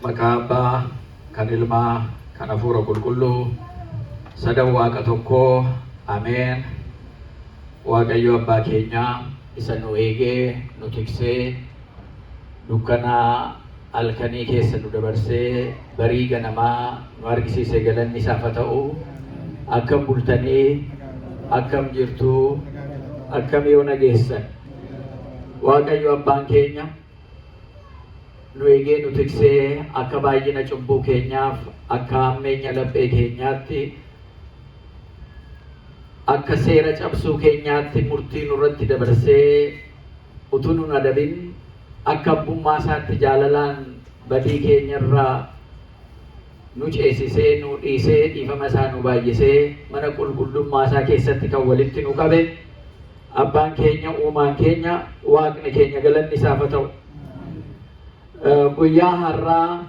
Maqaa Abbaa, kan Ilmaa, kan Hafuura Qulqulluu, sadan Waaqa tokkoo, Ameen. Waaqayyo Abbaa keenyaa isa nu eegee, nu tiksee, dukkana halkanii keessa nu dabarsee, barii ganamaa nu argisiise galanni isaaf haa ta'u. Akkam bultanii, akkam jirtu, akkam yoo nageessan. Waaqayyo Abbaan keenya nu eegee nu tiksee akka baay'ina cubbuu keenyaaf, akka hammeenya laphee keenyaatti, akka seera cabsuu keenyaatti murtii nurratti dabarsee utuu nun adabin akka abbummaa isaatti jaalalaan badii keenyarraa nu ceesisee nu dhiisee dhiifama isaa nu baay'isee mana qulqullummaa isaa keessatti kan walitti nu qabe Abbaan keenya, uumaan keenya, Waaqni keenya galanni isaaf haa ta'u. Guyyaa har'aa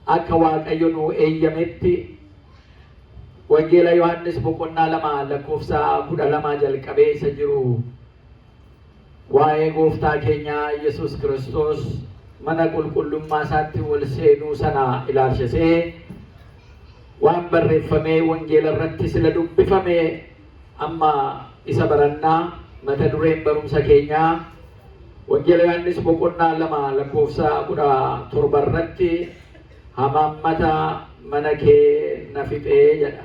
akka Waaqayyo nu eeyyametti Wangeela Yohaannis boqonnaa 2 lakkoofsa 12 jalqabee isa jiru waa'ee gooftaa keenyaa Yesuus Kiristoos mana qulqullummaa isaatti ol seenuu sana ilaalchisee waan barreeffamee wangeela irratti sila dubbifame Amma isa baranna. Mata dureen barumsa keenyaa Wangeela Yohaannis boqonnaa 2 lakkoofsa 17 irratti hamaammata mana kee na fixee jedha.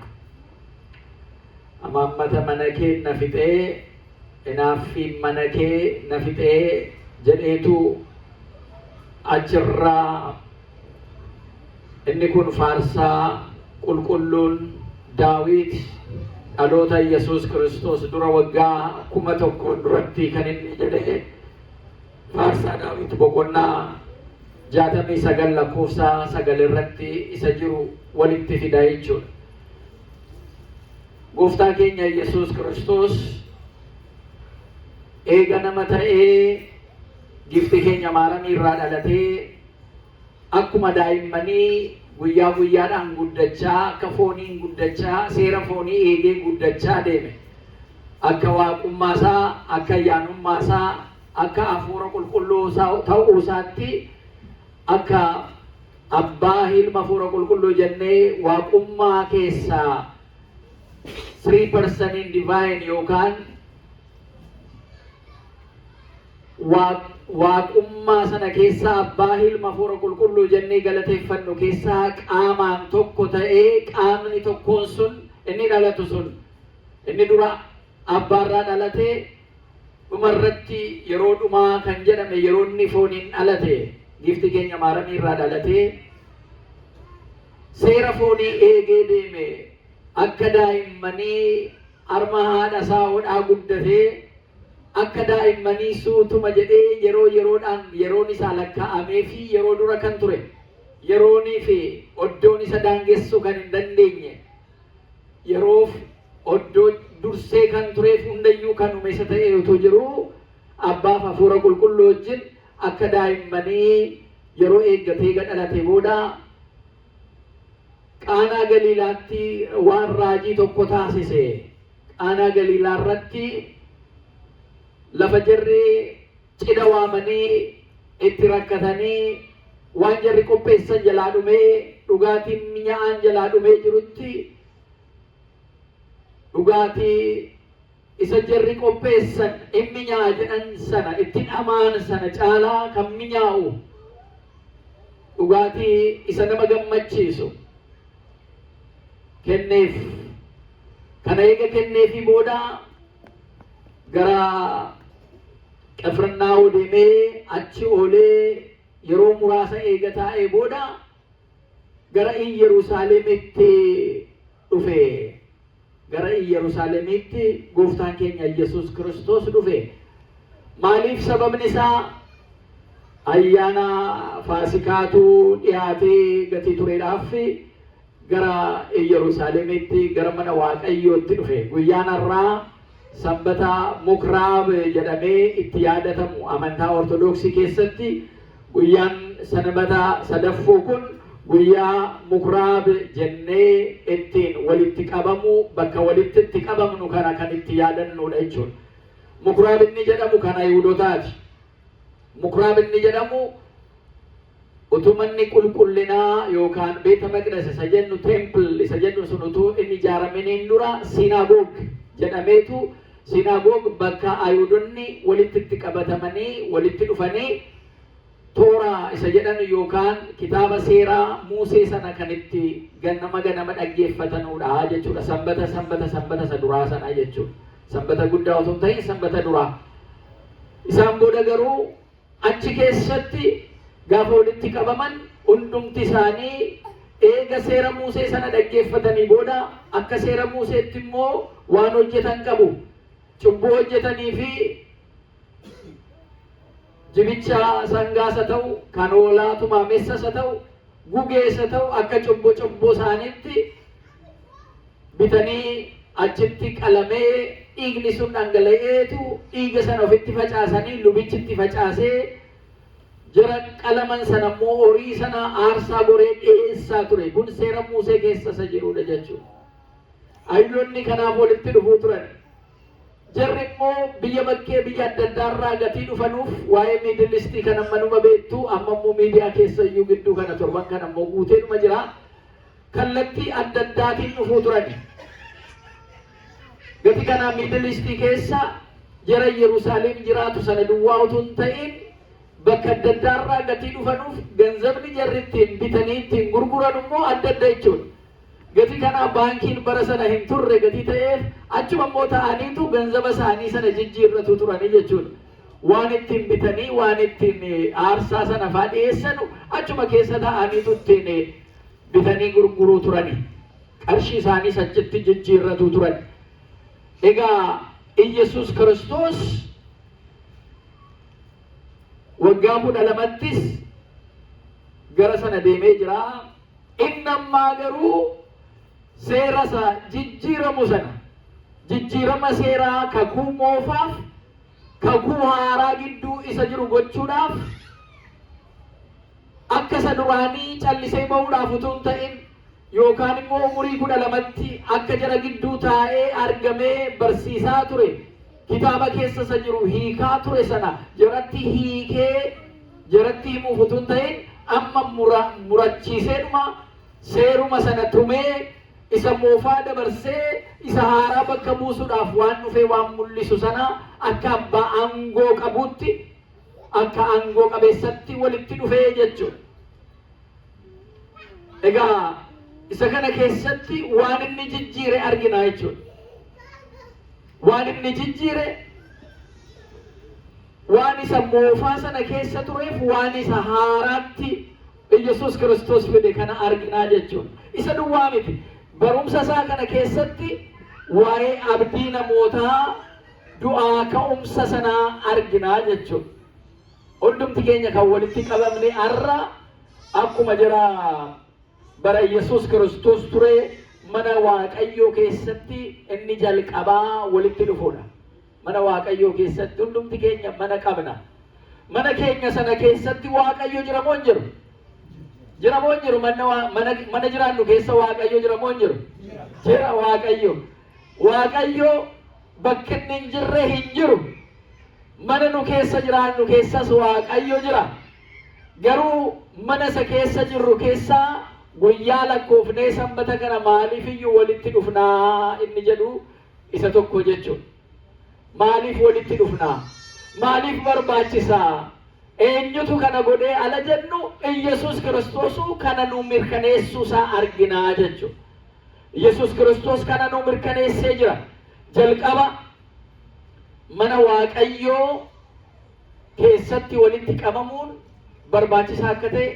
Hamaammata mana kee na fixee, inaaffiin mana kee na fixee jedheetu achirraa. Inni kun faarsaa qulqulluun Daawit dhaloota Yesuus Kiristoos dura waggaa 1000 duratti kan inni jedhe faarsaa Daawit boqonnaa 69 lakkoofsa 9 irratti isa jiru walitti fida jechuudha. Gooftaa keenya Yesuus Kiristoos eega nama ta'ee gifti keenya maaramii irraa dhalatee Akkuma daa'immanii guyyaa guyyaadhaan guddachaa, akka fooniin guddachaa, seera foonii eegee guddachaa deeme. Akka waaqummaa isaa, akka ayyaanummaa isaa, akka hafuura qulqulluu ta'uu isaatti akka abbaa ilma hafuura qulqulluu jennee waaqummaa keessaa three person in divine yookaan Waaqummaa sana keessaa Abbaa, Ilma, Hafuura Qulqulluu jennee galateeffannu keessaa qaamaan tokko ta'ee qaamni tokkoon sun inni dhalatu sun inni dura Abbaarraa dhalate dhumarratti yeroo dhumaa kan jedhame yeroo inni fooniin dhalate giifti keenya maaramii irraa dhalatee seera foonii eegee deeme akka daa'immanii harma haadha isaa hodhaa guddatee Akka daa'immanii suutuma jedhee yeroo yeroodhaan yeroon isaa lakkaa'ameefii yeroo dura kan ture yeroonii fi oddoon isa daangessuu kan hin dandeenye yeroof oddoo dursee kan tureef hundayyuu kan uume isa ta'ee utuu jiruu Abbaaf Hafuura Qulqulluu wajjin akka daa'immanii yeroo eeggatee eega dhalatee booda Qaanaa Galiilaatti waan raajii tokko taasise. Qaanaa Galiilaa irratti lafa jarri cidha waamanii itti rakkatanii waan jarri qopheessan jalaa dhumee dhugaatiin minya'aan jalaa dhumee jirutti dhugaatii isa jarri qopheessan in minyaa'a jedhan sana itti dhamaan sana caalaa kan minyaa'u dhugaatii isa nama gammachiisu kenneef. Kana eega kenneefii booda gara Qifirnaahoo deemee achi oolee yeroo muraasa eega taa'ee booda gara Iyyerusaalemitti dhufe. Gara Iyyerusaalemitti gooftaan keenya Iyyasuus Kiristoos dhufe. Maaliif sababni isaa ayyaana Faasikaatu dhiyaatee gatii tureedhaaf gara Iyyeruusaalemitti gara mana Waaqayyootti dhufe. Guyyaan har'aa Sanbata Mukraab jedhamee itti yaadatamu amantaa Ortodoksii keessatti guyyaan Sanbata sadaffuu kun guyyaa Mukraab jennee ittiin walitti qabamu bakka walitti itti qabamnu kana kan itti yaadannuudha jechuudha. Mukraab inni jedhamu kan Ayihudotaati. Mukraab inni jedhamu Utuu manni qulqullinaa yookaan beeta maqdas isa jennu, temple isa jennu sun utuu inni ijaaraminiin dura, synagogue jedhameetu, synagogue bakka Ayuudonni walitti itti qabatamanii walitti dhufanii Tooraa isa jedhan yookaan kitaaba seeraa Muusee sana kan itti ganama ganama dhaggeeffatanudha jechuudha. Sanbata sanbata sanbata isa duraa sana jechuudha. Sanbata guddaa otoo hin ta'in sanbata duraa. Isaan booda garuu achi keessatti gaafa walitti qabaman, hundumti isaanii eega seera Muusee sana dhaggeeffatanii booda, akka seera Muuseetti immoo waan hojjetan qabu. Cubbuu hojjetanii fi jibicha sangaas haa ta'u, kan hoolaa tumaamessas haa ta'u, gugees haa ta'u, akka cubbuu cubbuu isaaniitti bitanii achitti qalamee, dhiigni sun dhangala'eetu, dhiiga sana ofitti facaasanii, lubichitti facaasee, jara qalaman sana immoo horii sana aarsaa goree dhiyeessaa ture. Kun seera Muusee keessa isa jirudha jechuudha. Ayuudonni kanaaf walitti dhufuu turan. Jarri immoo biyya bakkee, biyya adda addaarraa gatii dhufanuuf, waa'ee Middle Eastii kan amma numa beektu, amma immoo miidiyaa keessa iyyuu gidduu kana torban kana immoo guuteedhuma jira. Kallattii adda addaatiin dhufuu turani. Gati kanaa Middle Eastii keessa jara Yerusaalem jiraatu sana duwwaa utuu hin ta'in, bakka adda addaarraa gatii dhufanuuf, ganzabni jarri ittiin bitanii ittiin gurguran immoo adda adda jechuudha. Gatii kanaa baankiin bara sana hin turre gatii ta'eef, achuma immoo ta'aniitu ganzaba isaanii sana jijjiirratu turanii jechuudha. Waan ittiin bitanii waan ittiin aarsaa sana faa dhiyeessanu achuma keessa ta'aniitu ittiin bitanii gurguruu turani. Qarshii isaaniis achitti jijjiirratu turan. Egaa Iyyasuus Kiristoos waggaa 12ttis gara sana deemee jira. Inni ammaa garuu seera isa jijjiiramu sana, jijjiirama seeraa kakuu moofaaf kakuu haaraa gidduu isa jiru gochuudhaaf, akka isa duraanii callisee ba'uudhaaf utuu hin ta'in, yookaan immoo umurii 12tti akka jara gidduu taa'ee argamee barsiisaa ture, kitaaba keessa isa jiru hiikaa ture sana jaratti hiikee jaratti himuuf utuu hin ta'in, amma murachiiseedhuma seeruma sana tumee, isa moofaa dabarsee isa haaraa bakka buusuudhaaf waan dhufee waan mul'isu sana, akka abbaa aangoo qabuutti, akka aangoo qabeessatti walitti dhufee jechuudha. Egaa isa kana keessatti waan inni jijjiire argina jechuudha. Waan inni jijjiire, waan isa moofaa sana keessa tureef waan isa haaraatti Iyyasuus Kiristoos fide kana arginaa jechuudha. Isa duwwaa miti. Barumsa isaa kana keessatti waa'ee abdii namootaa du'aa ka'umsa sanaa arginaa jechuudha. Hundumti keenya kan walitti qabamne har'a akkuma jira bara Iyyasuus Kiristoos ture mana Waaqayyoo keessatti inni jalqabaa walitti dhufuudha. Mana Waaqayyoo keessatti hundumti keenya mana qabna. Mana keenya sana keessatti Waaqayyo jira moo hin jiru? Jira moo hin jiru? Mana jiraannu keessa Waaqayyo jira moo hin jiru? Jira Waaqayyo. Waaqayyo bakki inni hin jirre hin jiru. Mana nu keessa jiraannu keessas Waaqayyo jira. Garuu mana isa keessa jirru keessaa guyyaa lakkoofnee sanbata kana maaliif iyyuu walitti dhufnaa inni jedhu isa tokko jechuudha. Maaliif walitti dhufnaa? Maaliif barbaachisaa? Eenyutu kana godhee ala jennu, Iyyasuus Kiristoosu kana nu mirkaneessuu isaa arginaa jechuudha. Iyyasuus Kiristoos kana nu mirkaneessee jira. Jalqaba mana Waaqayyoo keessatti walitti qabamuun barbaachisaa akka ta'e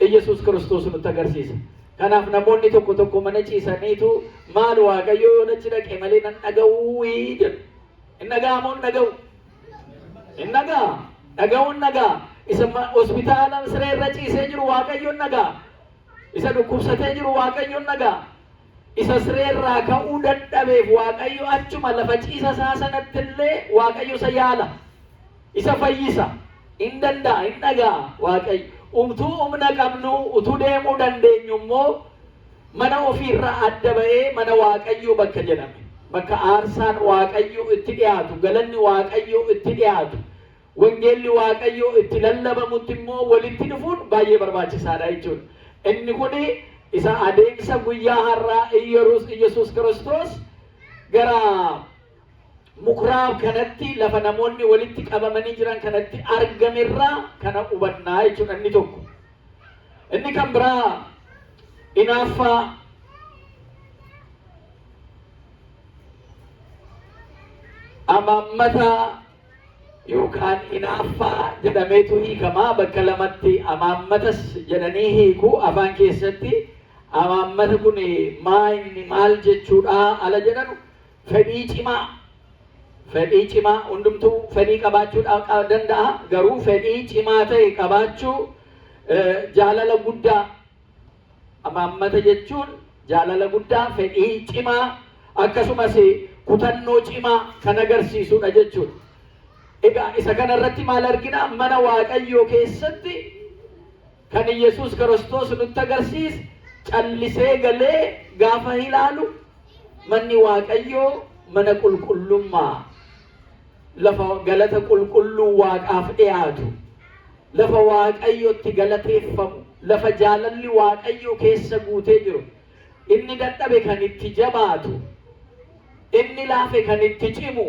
Iyyasuus Kiristoos nutti agarsiisa. Kanaaf namoonni tokko tokko mana ciisaniitu, "Maal, Waaqayyo yoo achi dhaqe malee nan dhaga'uu" jedhu. Hin dhaga'amoo hin dhaga'u? Hin dhaga'a. Dhaga'uun dhaga'a. Isa hospitaala siree irra ciisee jiru Waaqayyo hin dhaga'a. Isa dhukkubsatee jiru Waaqayyo hin dhaga'a. Isa siree irraa ka'uu dadhabeef Waaqayyo achuma lafa ciisa isaa sanatti illee Waaqayyo isa yaala. Isa fayyisa. Hin danda'a, hin dhaga'a Waaqayyo. Utuu humna qabnu, utuu deemuu dandeenyu immoo, mana ofiirraa adda ba'ee mana Waaqayyoo bakka jedhame, bakka aarsaan Waaqayyoo itti dhiyaatu, galanni Waaqayyoo itti dhiyaatu, Wangeelli Waaqayyoo itti lallabamutti immoo walitti dhufuun baay'ee barbaachisaadha jechuudha. Inni kun isa adeemsa guyyaa har'aa Iyyasuus Kiristoos gara mukuraab kanatti, lafa namoonni walitti qabamanii jiran kanatti argamerraa kana hubannaa jechuudha inni tokko. Inni kan biraa inaaffaa, amaammata yookaan inaaffaa jedhameetu hiikamaa bakka lamatti. Amaammatas jedhanii hiiku afaan keessatti. Amaammata kun maa inni maal jechuudha ala jedhanu, fedhii cimaa, fedhii cimaa. Hundumtuu fedhii qabaachuu danda'a, garuu fedhii cimaa ta'e qabaachuu, jaalala guddaa. Amaammata jechuun jaalala guddaa, fedhii cimaa, akkasumas kutannoo cimaa kan agarsiisudha jechuudha. Egaa isa kana irratti maal argina? Mana Waaqayyoo keessatti kan Yesuus Kiristoos nutti agarsiise, callisee galee gaafa ilaalu, manni Waaqayyoo mana qulqullummaa, lafa galata qulqulluu Waaqaaf dhiyaatu, lafa Waaqayyotti galateeffamu, lafa jaalalli Waaqayyoo keessa guutee jiru, inni dadhabe kan itti jabaatu, inni laafe kan itti cimu,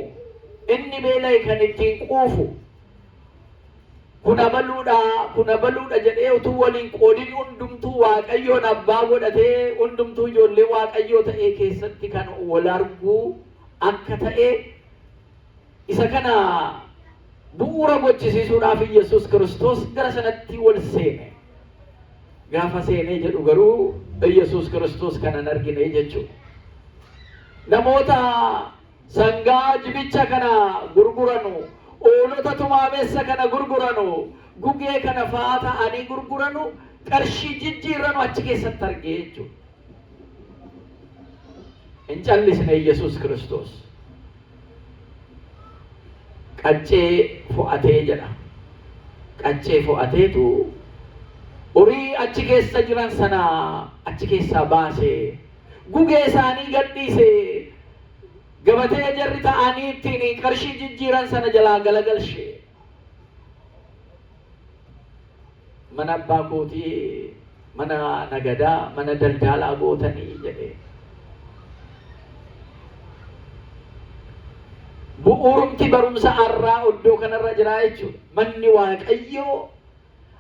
inni beela'e kan ittiin quufu, kun abaluudha, kun abaluudha jedhee utuu waliin qoodin hundumtuu Waaqayyoon abbaa godhatee, hundumtuu ijoollee Waaqayyoo ta'ee keessatti kan wal arguu akka ta'e, isa kana bu'uura gochisiisuudhaaf Yesuus Kiristoos gara sanatti wal seene. Gaafa seenee jedhu garuu Yesuus Kiristoos kanan argine jechuudha. Namoota sangaa jibicha kana gurguranu, hoolota tumaamessa kana gurguranu, gugee kana fa'aa ta'anii gurguranu, qarshii jijjiirranu achi keessatti argee jechuudha. Hin callisne Yesuus Kiristoos. Qaccee fo'atee jedha. Qaccee fo'ateetu horii achi keessa jiran sana achi keessaa baase. Gugee isaanii gadhiise. Gabatee jarri ta'anii ittiin qarshii jijjiiran sana jalaa galagalshe. "Mana abbaa kootii mana nagadaa, mana daldalaa gootanii?" jedhee. Bu'uurumti barumsa har'aa iddoo kanarra jira jechuudha. Manni Waaqayyoo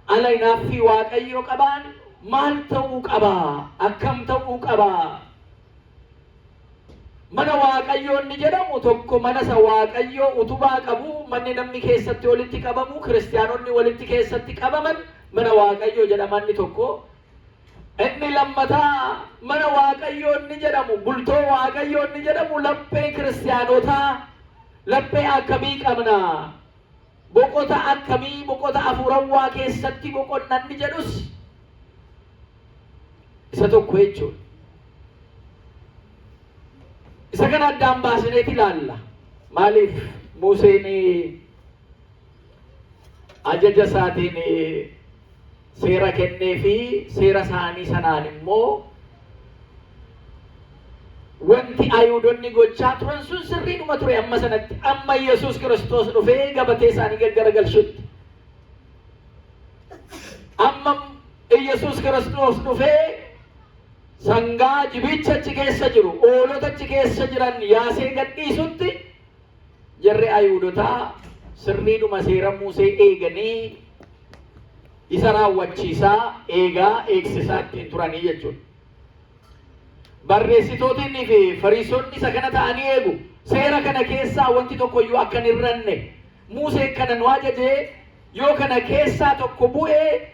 ala hinaaffii Waaqayyoo qabaan maal ta'uu qabaa? Akkam ta'uu qabaa? Mana Waaqayyoo inni jedhamu tokko mana isa Waaqayyoo utubaa qabu, manni namni keessatti walitti qabamu, kiristaanonni walitti keessatti qabaman mana Waaqayyoo jedhama inni tokko. Inni lammataa, mana Waaqayyoo inni jedhamu, bultoo Waaqayyoo inni jedhamu, laphee kiristaanotaa laphee akkamii qabna? Boqota akkamii, boqota hafuurawwaa keessatti boqonna inni jedhus isa tokko jechuudha. Isa kana addaan baasineeti ilaalla. Maaliif Museen ajaja isaatiin seera kennee fi seera isaanii sanaan immoo wanti Ayuudonni gochaa turan sun sirriidhuma ture amma sanatti, amma Yesuus Kiristoos dhufee gabatee isaanii gaggaragalchutti. Amma Yesuus Kiristoos dhufee sangaa jibicha achi keessa jiru, hoolota achi keessa jiran yaasee gadhiisutti, jarri Ayuudotaa sirriidhuma seera Musee eeganii isa raawwachiisaa, eegaa, eegsisaa ittiin turanii jechuudha. Barreessitootinii fi Fariisonni isa kana ta'anii eegu. Seera kana keessaa wanti tokko iyyuu akka hin hir'anne, Museen kana nu ajajee, yoo kana keessaa tokko bu'ee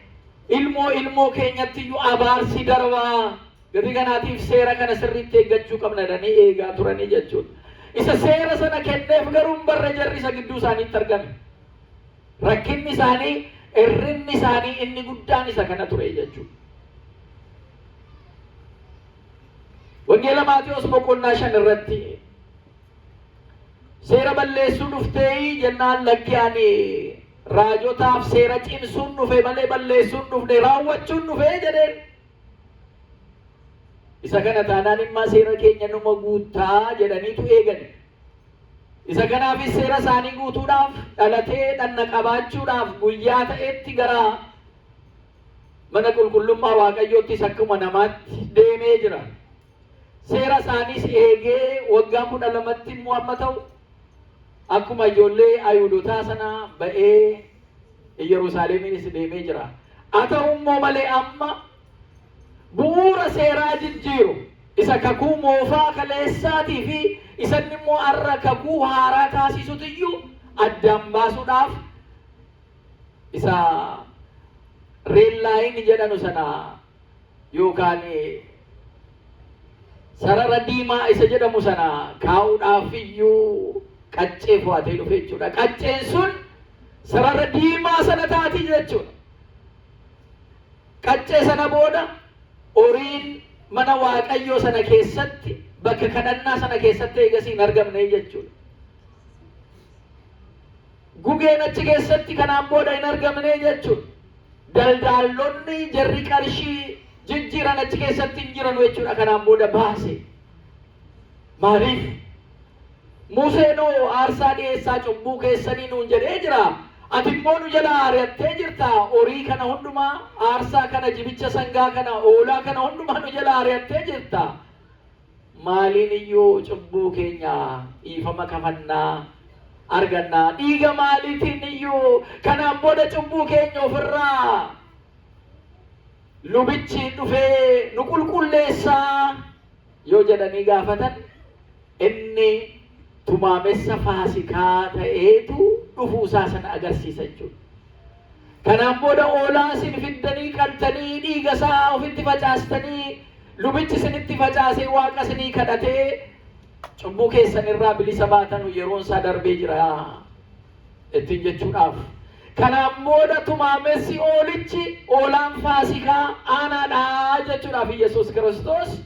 ilmoo ilmoo keenyatti iyyuu abaarsi darbaa. Gatii kanaatiif seera kana sirriitti eeggachuu qabna jedhanii eegaa turanii jechuudha. Isa seera sana kenneef garuu hin barre jarri isa gidduu isaaniitti argame. Rakkinni isaanii, hir'inni isaanii inni guddaan isa kana ture jechuudha. Wangeela Maatiyos boqonnaa 5 irratti, "Seera balleessuu dhuftee?" jennaan, "Lakki, ani raajotaaf seera cimsuun dhufe malee balleessuun dhufne, raawwachuun dhufe" jedheen. Isa kana taanaan immoo seera keenya numa guuttaa jedhaniitu eegani. Isa kanaafis seera isaanii guutuudhaaf dhalatee dhanna qabaachuudhaaf guyyaa ta'etti gara mana qulqullummaa Waaqayyoottis akkuma namaatti deemee jira. Seera isaaniis eegee waggaa 12tti immoo amma ta'u akkuma ijoollee Ayihudotaa sana ba'ee Yerusaalemiinis deemee jira. Haa ta'u immoo malee amma bu'uura seeraa jijjiiru isa kakuu moofaa kaleessaatii fi isa inni immoo har'a kakuu haaraa taasisutu iyyuu addaan baasuudhaaf isa red line jedhanu sana yookaan sarara diimaa isa jedhamu sana kaa'uudhaaf iyyuu qaccee fo'atee dhufe jechuudha. Qacceen sun sarara diimaa sana taati jechuudha. Qaccee sana booda horiin mana Waaqayyoo sana keessatti, bakka kadhannaa sana keessatti eegasii hin argamne jechuudha. Gugeen achi keessatti kanaan booda hin argamne jechuudha. Daldaallonni jarri qarshii jijjiiran achi keessatti hin jiran jechuudha kanaan booda baase. Maaliif? Museenoo aarsaa dhiyeessaa cubbuu keessanii nuun jedhee jira. Ati immoo nu jalaa ari'attee jirta. Horii kana hundumaa, aarsaa kana, jibicha sangaa kana, hoolaa kana hundumaa nu jalaa ari'attee jirta. Maaliin iyyuu cubbuu keenya dhiifama kafannaa argannaa? Dhiiga maaliitiin iyyuu kanaan booda cubbuu keenya ofirraa lubichi dhufee nu qulqulleessaa yoo jedhanii gaafatan, inni tumaamessa Faasikaa ta'eetu dhufuusaa sana agarsiisa jechuudha. Kanaan booda hoolaa isin fiddanii qaltanii dhiiga isaa ofitti facaastanii, lubichi isinitti facaasee Waaqa isinii kadhatee cubbuu keessan irraa bilisa baatanu yeroon isaa darbee jira ittiin jechuudhaaf. Kanaan booda tumaamessi hoolichi hoolaan Faasikaa aanaadha jechuudhaaf Yesuus Kiristoos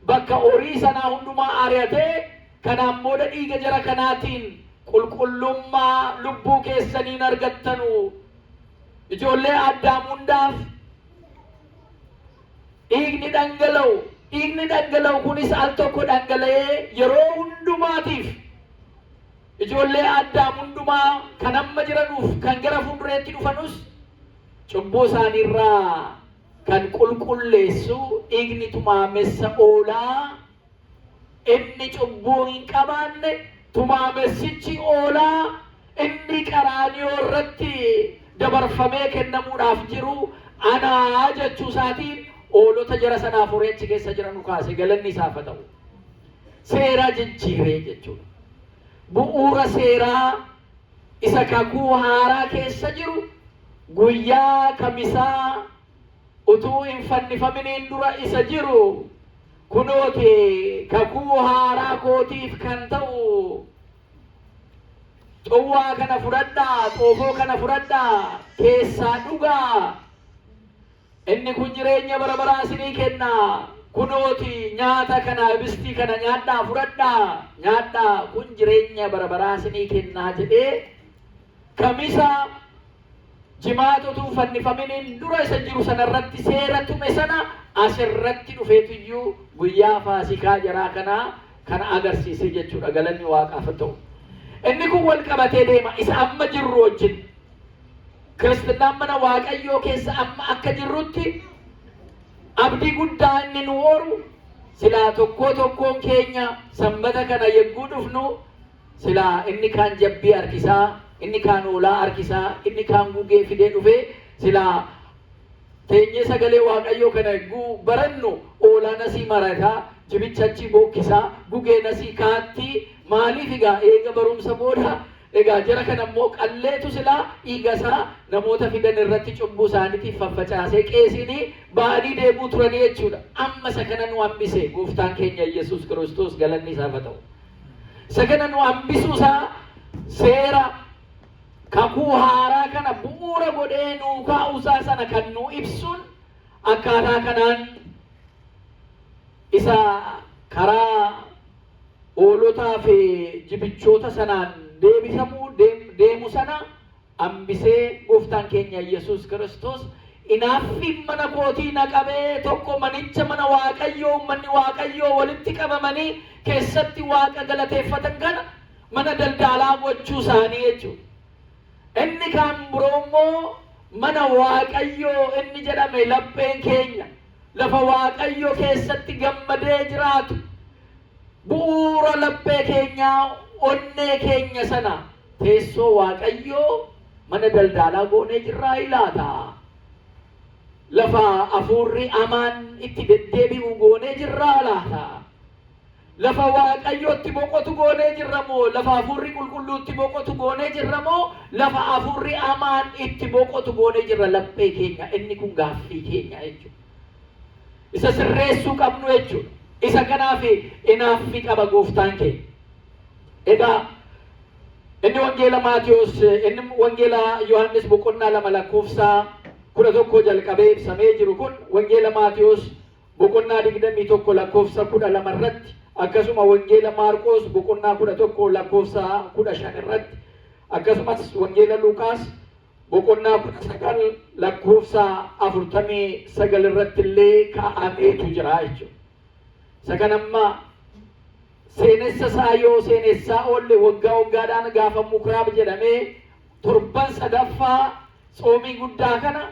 bakka horii sanaa hundumaa ari'atee, kanaan booda dhiiga jara kanaatiin qulqullummaa lubbuu keessaniin argattanu, ijoollee Addaam hundaaf dhiigni dhangala'u, dhiigni dhangala'u kunis al tokko dhangala'ee yeroo hundumaatiif ijoollee Addaam hundumaa kan amma jiranuuf kan gara fuuldureetti dhufanus cubbuu isaaniirraa kan qulqulleessu dhiigni tumaamessa oolaa inni cubbuu hin qabaanne, tumaamessichi oolaa inni Qaraaniyoo irratti dabarfamee kennamuudhaaf jiru anaa jechuu isaatiin oolota jara sanaaf horii achi keessa jiran kaase. Galanni isaaf haa ta'u. Seera jijjiiree jechuudha. Bu'uura seeraa isa kakuu haaraa keessa jiru guyyaa Kamisaa utuu hin fannifaminiin dura isa jiru, kunooti kakuu haaraa kootiif kan ta'u xuwwaa kana fudhadhaa, xoofoo kana fudhadhaa, keessaa dhugaa, inni kun jireenya bara baraa isinii kenna. Kunooti nyaata kana, ibistii kana nyaadhaa, fudhadhaa nyaadhaa, kun jireenya bara baraa isinii kennaa jedhee Kamisa Jimaata utuu fannifaminiin dura isa jiru sanarratti seera tume sana asirratti dhufeetuyyuu guyyaa Faasikaa jaraa kanaa kana agarsiisee jechuudha. Galanni Waaqaaf haa ta'u. Inni kun wal qabatee deema isa amma jirru wajjin. Kiristinnaan mana Waaqayyoo keessa amma akka jirrutti abdii guddaa inni nu oru, silaa tokkoo tokkoon keenya Sanbata kana yegguu dhufnu silaa inni kaan jabbii harkisaa, inni kaan hoolaa harkisaa, inni kaan gugee fidee dhufee, silaa teenyee sagalee Waaqayyoo kana yegguu barannu hoolaan asii marataa, jibicha achii bookkisaa, gugeen asii kaattii. Maaliif egaa eega barumsa booda egaa jara kana immoo qalleetu silaa dhiiga isaa namoota fidan irratti cubbuu isaaniitiif faffacaasee qeesiin ba'anii deemuu turanii jechuudha. Amma isa kana nu hambise Gooftaan keenya Yesuus Kiristoos, galanni isaaf haa ta'u. Isa kana nu hambisuu isaa seera kakuu haaraa kana bu'uura godhee nuu kaa'uu isaa sana kan nu ibsuun akkaataa kanaan isa karaa hoolotaa fi jibichoota sanaan deebisamuu deemu sana hambisee Gooftaan keenya Yesuus Kiristoos inaaffiin mana kootii na qabee, tokko manicha mana Waaqayyoo uummanni Waaqayyoo walitti qabamanii keessatti Waaqa galateeffatan kana Mana daldaalaa gochuu isaanii jechuudha. Inni kan biroo immoo mana Waaqayyoo inni jedhame lapheen keenya lafa Waaqayyo keessatti gammadee jiraatu, bu'uura laphee keenyaa, onnee keenya sana teessoo Waaqayyoo mana daldaalaa goonee jirraa ilaata? Lafa hafuurri hamaan itti deddeebi'u goonee jirraa laata? Lafa Waaqayyootti boqotu goonee jirra moo, lafa hafuurri qulqulluutti boqotu goonee jirra moo, lafa hafuurri hamaan itti boqotu goonee jirra laphee keenya? Inni kun gaaffii keenya jechuudha. Isa sirreessuu qabnu jechuudha. Isa kanaaf inaaffii qaba Gooftaan keenya. Egaa inni wangeela Maatiyos, inni wangeela Yohaannis boqonnaa 2 lakkoofsa 11 jalqabee ibsamee jiru kun, wangeela Maatiyos boqonnaa 21 lakkoofsa 12 irratti, akkasuma wangeela Maarqos boqonnaa 11 lakkoofsa 15 irratti, akkasumas wangeela Luqaas boqonnaa 19 lakkoofsa 49 irratti illee kaa'ameetu jira jechuudha. Isa kan amma seenessa isaa yoo seenessaa oolle, waggaa waggaadhaan gaafa Mukuraab jedhamee torban sadaffaa tsoomii guddaa kana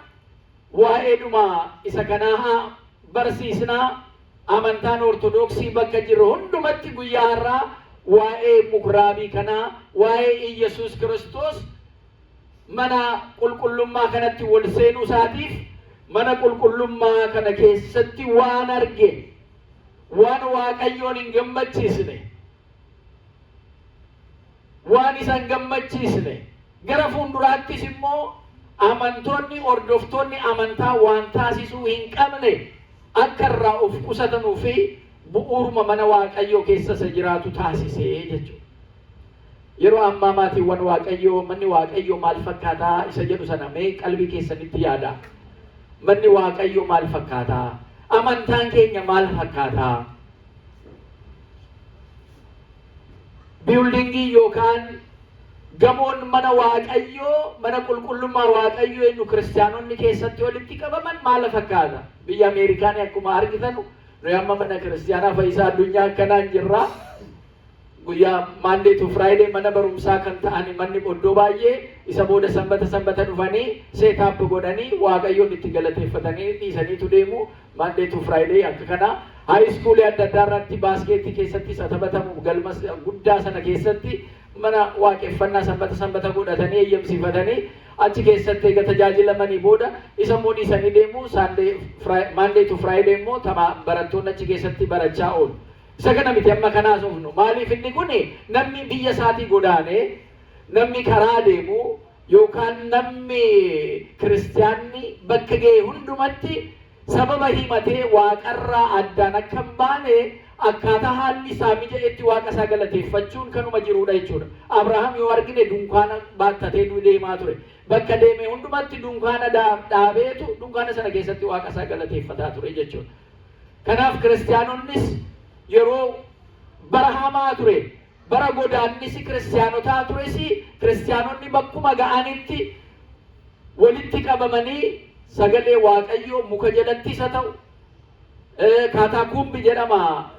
waa'eedhuma isa kanaa barsiisnaa. Amantaan Ortodoksii bakka jiru hundumatti guyyaa har'aa waa'ee mukuraabii kanaa, waa'ee Iyyasuus Kiristoos mana qulqullummaa kanatti wal seenuu isaatiif, mana qulqullummaa kana keessatti waan arge, waan Waaqayyoon hin gammachiisne, waan isa hin gammachiisne, gara fuulduraattis immoo amantoonni, hordoftoonni amantaa waan taasisuu hin qabne akka irraa of qusatanuu fi bu'uuruma mana Waaqayyoo keessa isa jiraatu taasisee jechuudha. Yeroo ammaa, maatiiwwan Waaqayyoo, manni Waaqayyoo maal fakkaataa isa jedhu sana mee qalbii keessanitti yaada. Manni Waaqayyoo maal fakkaataa? Amantaan keenya maal fakkaataa? Buildingii yookaan gamoon mana Waaqayyoo, mana qulqullummaa Waaqayyoo eenyu kiristaanonni keessatti walitti qabaman maal fakkaata? Biyya Ameerikaan akkuma argitan, nuyi amma mana kiristaanaa Fayyisaa Addunyaa akkanaan jirra. Guyyaa Monday to Friday mana barumsaa kan ta'an manni iddoo baay'ee, isa booda sanbata sanbata dhufanii set up godhanii Waaqayyoon itti galateeffatanii dhiisaniitu deemu. Monday to Friday akka kana high schoolii adda addaa irratti basketii keessatti isa taphatamu galma guddaa sana keessatti mana waaqeffannaa sanbata sanbata godhatanii eeyyamsiifatanii, achi keessatti eega tajaajilamanii booda isa immoo dhiisanii deemu. Sunday, Monday to Friday immoo tapha barattoonni achi keessatti barachaa oolu. Isa kana miti amma kanaas ofnu. Maaliif inni kun namni biyya isaatii godaanee, namni karaa deemu yookaan namni kiristiyaanni bakka ga'e hundumatti sababa himatee waaqarraa addaan akka hin baane, akkaataa haalli isaa mija'etti waaqa isaa galateeffachuun kanuma jirudha jechuudha. Abrahaam yoo argine, dunkaana baattatee deemaa ture. Bakka deeme hundumatti dunkaana dhaabeetu dunkaana sana keessatti waaqa isaa galateeffataa ture jechuudha. Kanaaf kiristiyaanonnis yeroo bara hamaa ture, bara godaannisi kiristiyaanotaa tures, kiristiyaanonni bakkuma ga'anitti walitti qabamanii sagalee Waaqayyoo muka jalatti isa ta'u, catacomb jedhama,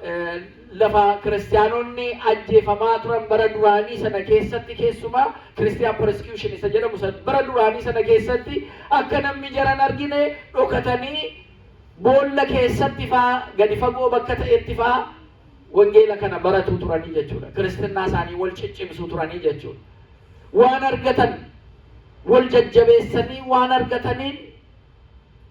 lafa kiristiyaanonni ajjeefamaa turan bara duraanii sana keessatti, keessumaa Christian persecution isa jedhamu sana bara duraanii sana keessatti, akka namni jaran argine dhokatanii boolla keessatti faa, gadi fagoo bakka ta'etti faa wangeela kana baratuu turanii jechuudha. Kiristinnaa isaanii wal ciccimsuu turanii jechuudha. Waan argatan wal jajjabeessanii, waan argataniin,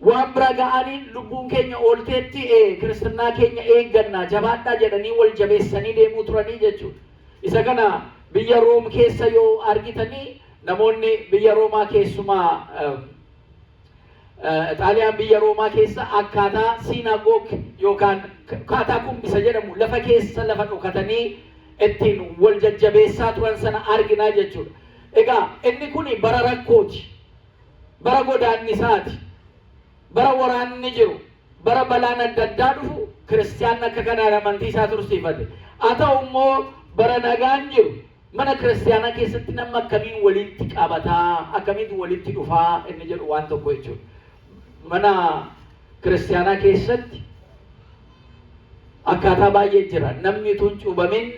waan bira ga'aniin, lubbuun keenya oolteetti, kiristinnaa keenya eeggannaa, jabaadhaa jedhanii wal jabeessanii deemuu turanii jechuudha. Isa kana biyya Room keessa yoo argitanii, namoonni biyya Roomaa, keessumaa Xaaliyaan biyya Roomaa keessa, akkaataa synagogue yookaan catacomb isa jedhamu, lafa keessa lafa dhokatanii ittiin wal jajjabeessaa turan sana arginaa jechuudha. Egaa inni kun bara rakkooti. Bara godaannisaati. Bara waraanni jiru. Bara balaan adda addaa dhufu kiristiyaan akka kanaan amantii isaa tursiifate. Haa ta'u immoo bara nagaan jiru mana kiristiyaanaa keessatti namni akkamiin walitti qabataa, akkamiin walitti dhufaa inni jedhu waan tokko jechuudha. Mana kiristiyaanaa keessatti akkaataa baay'ee jira. Namni utuu hin cuubamin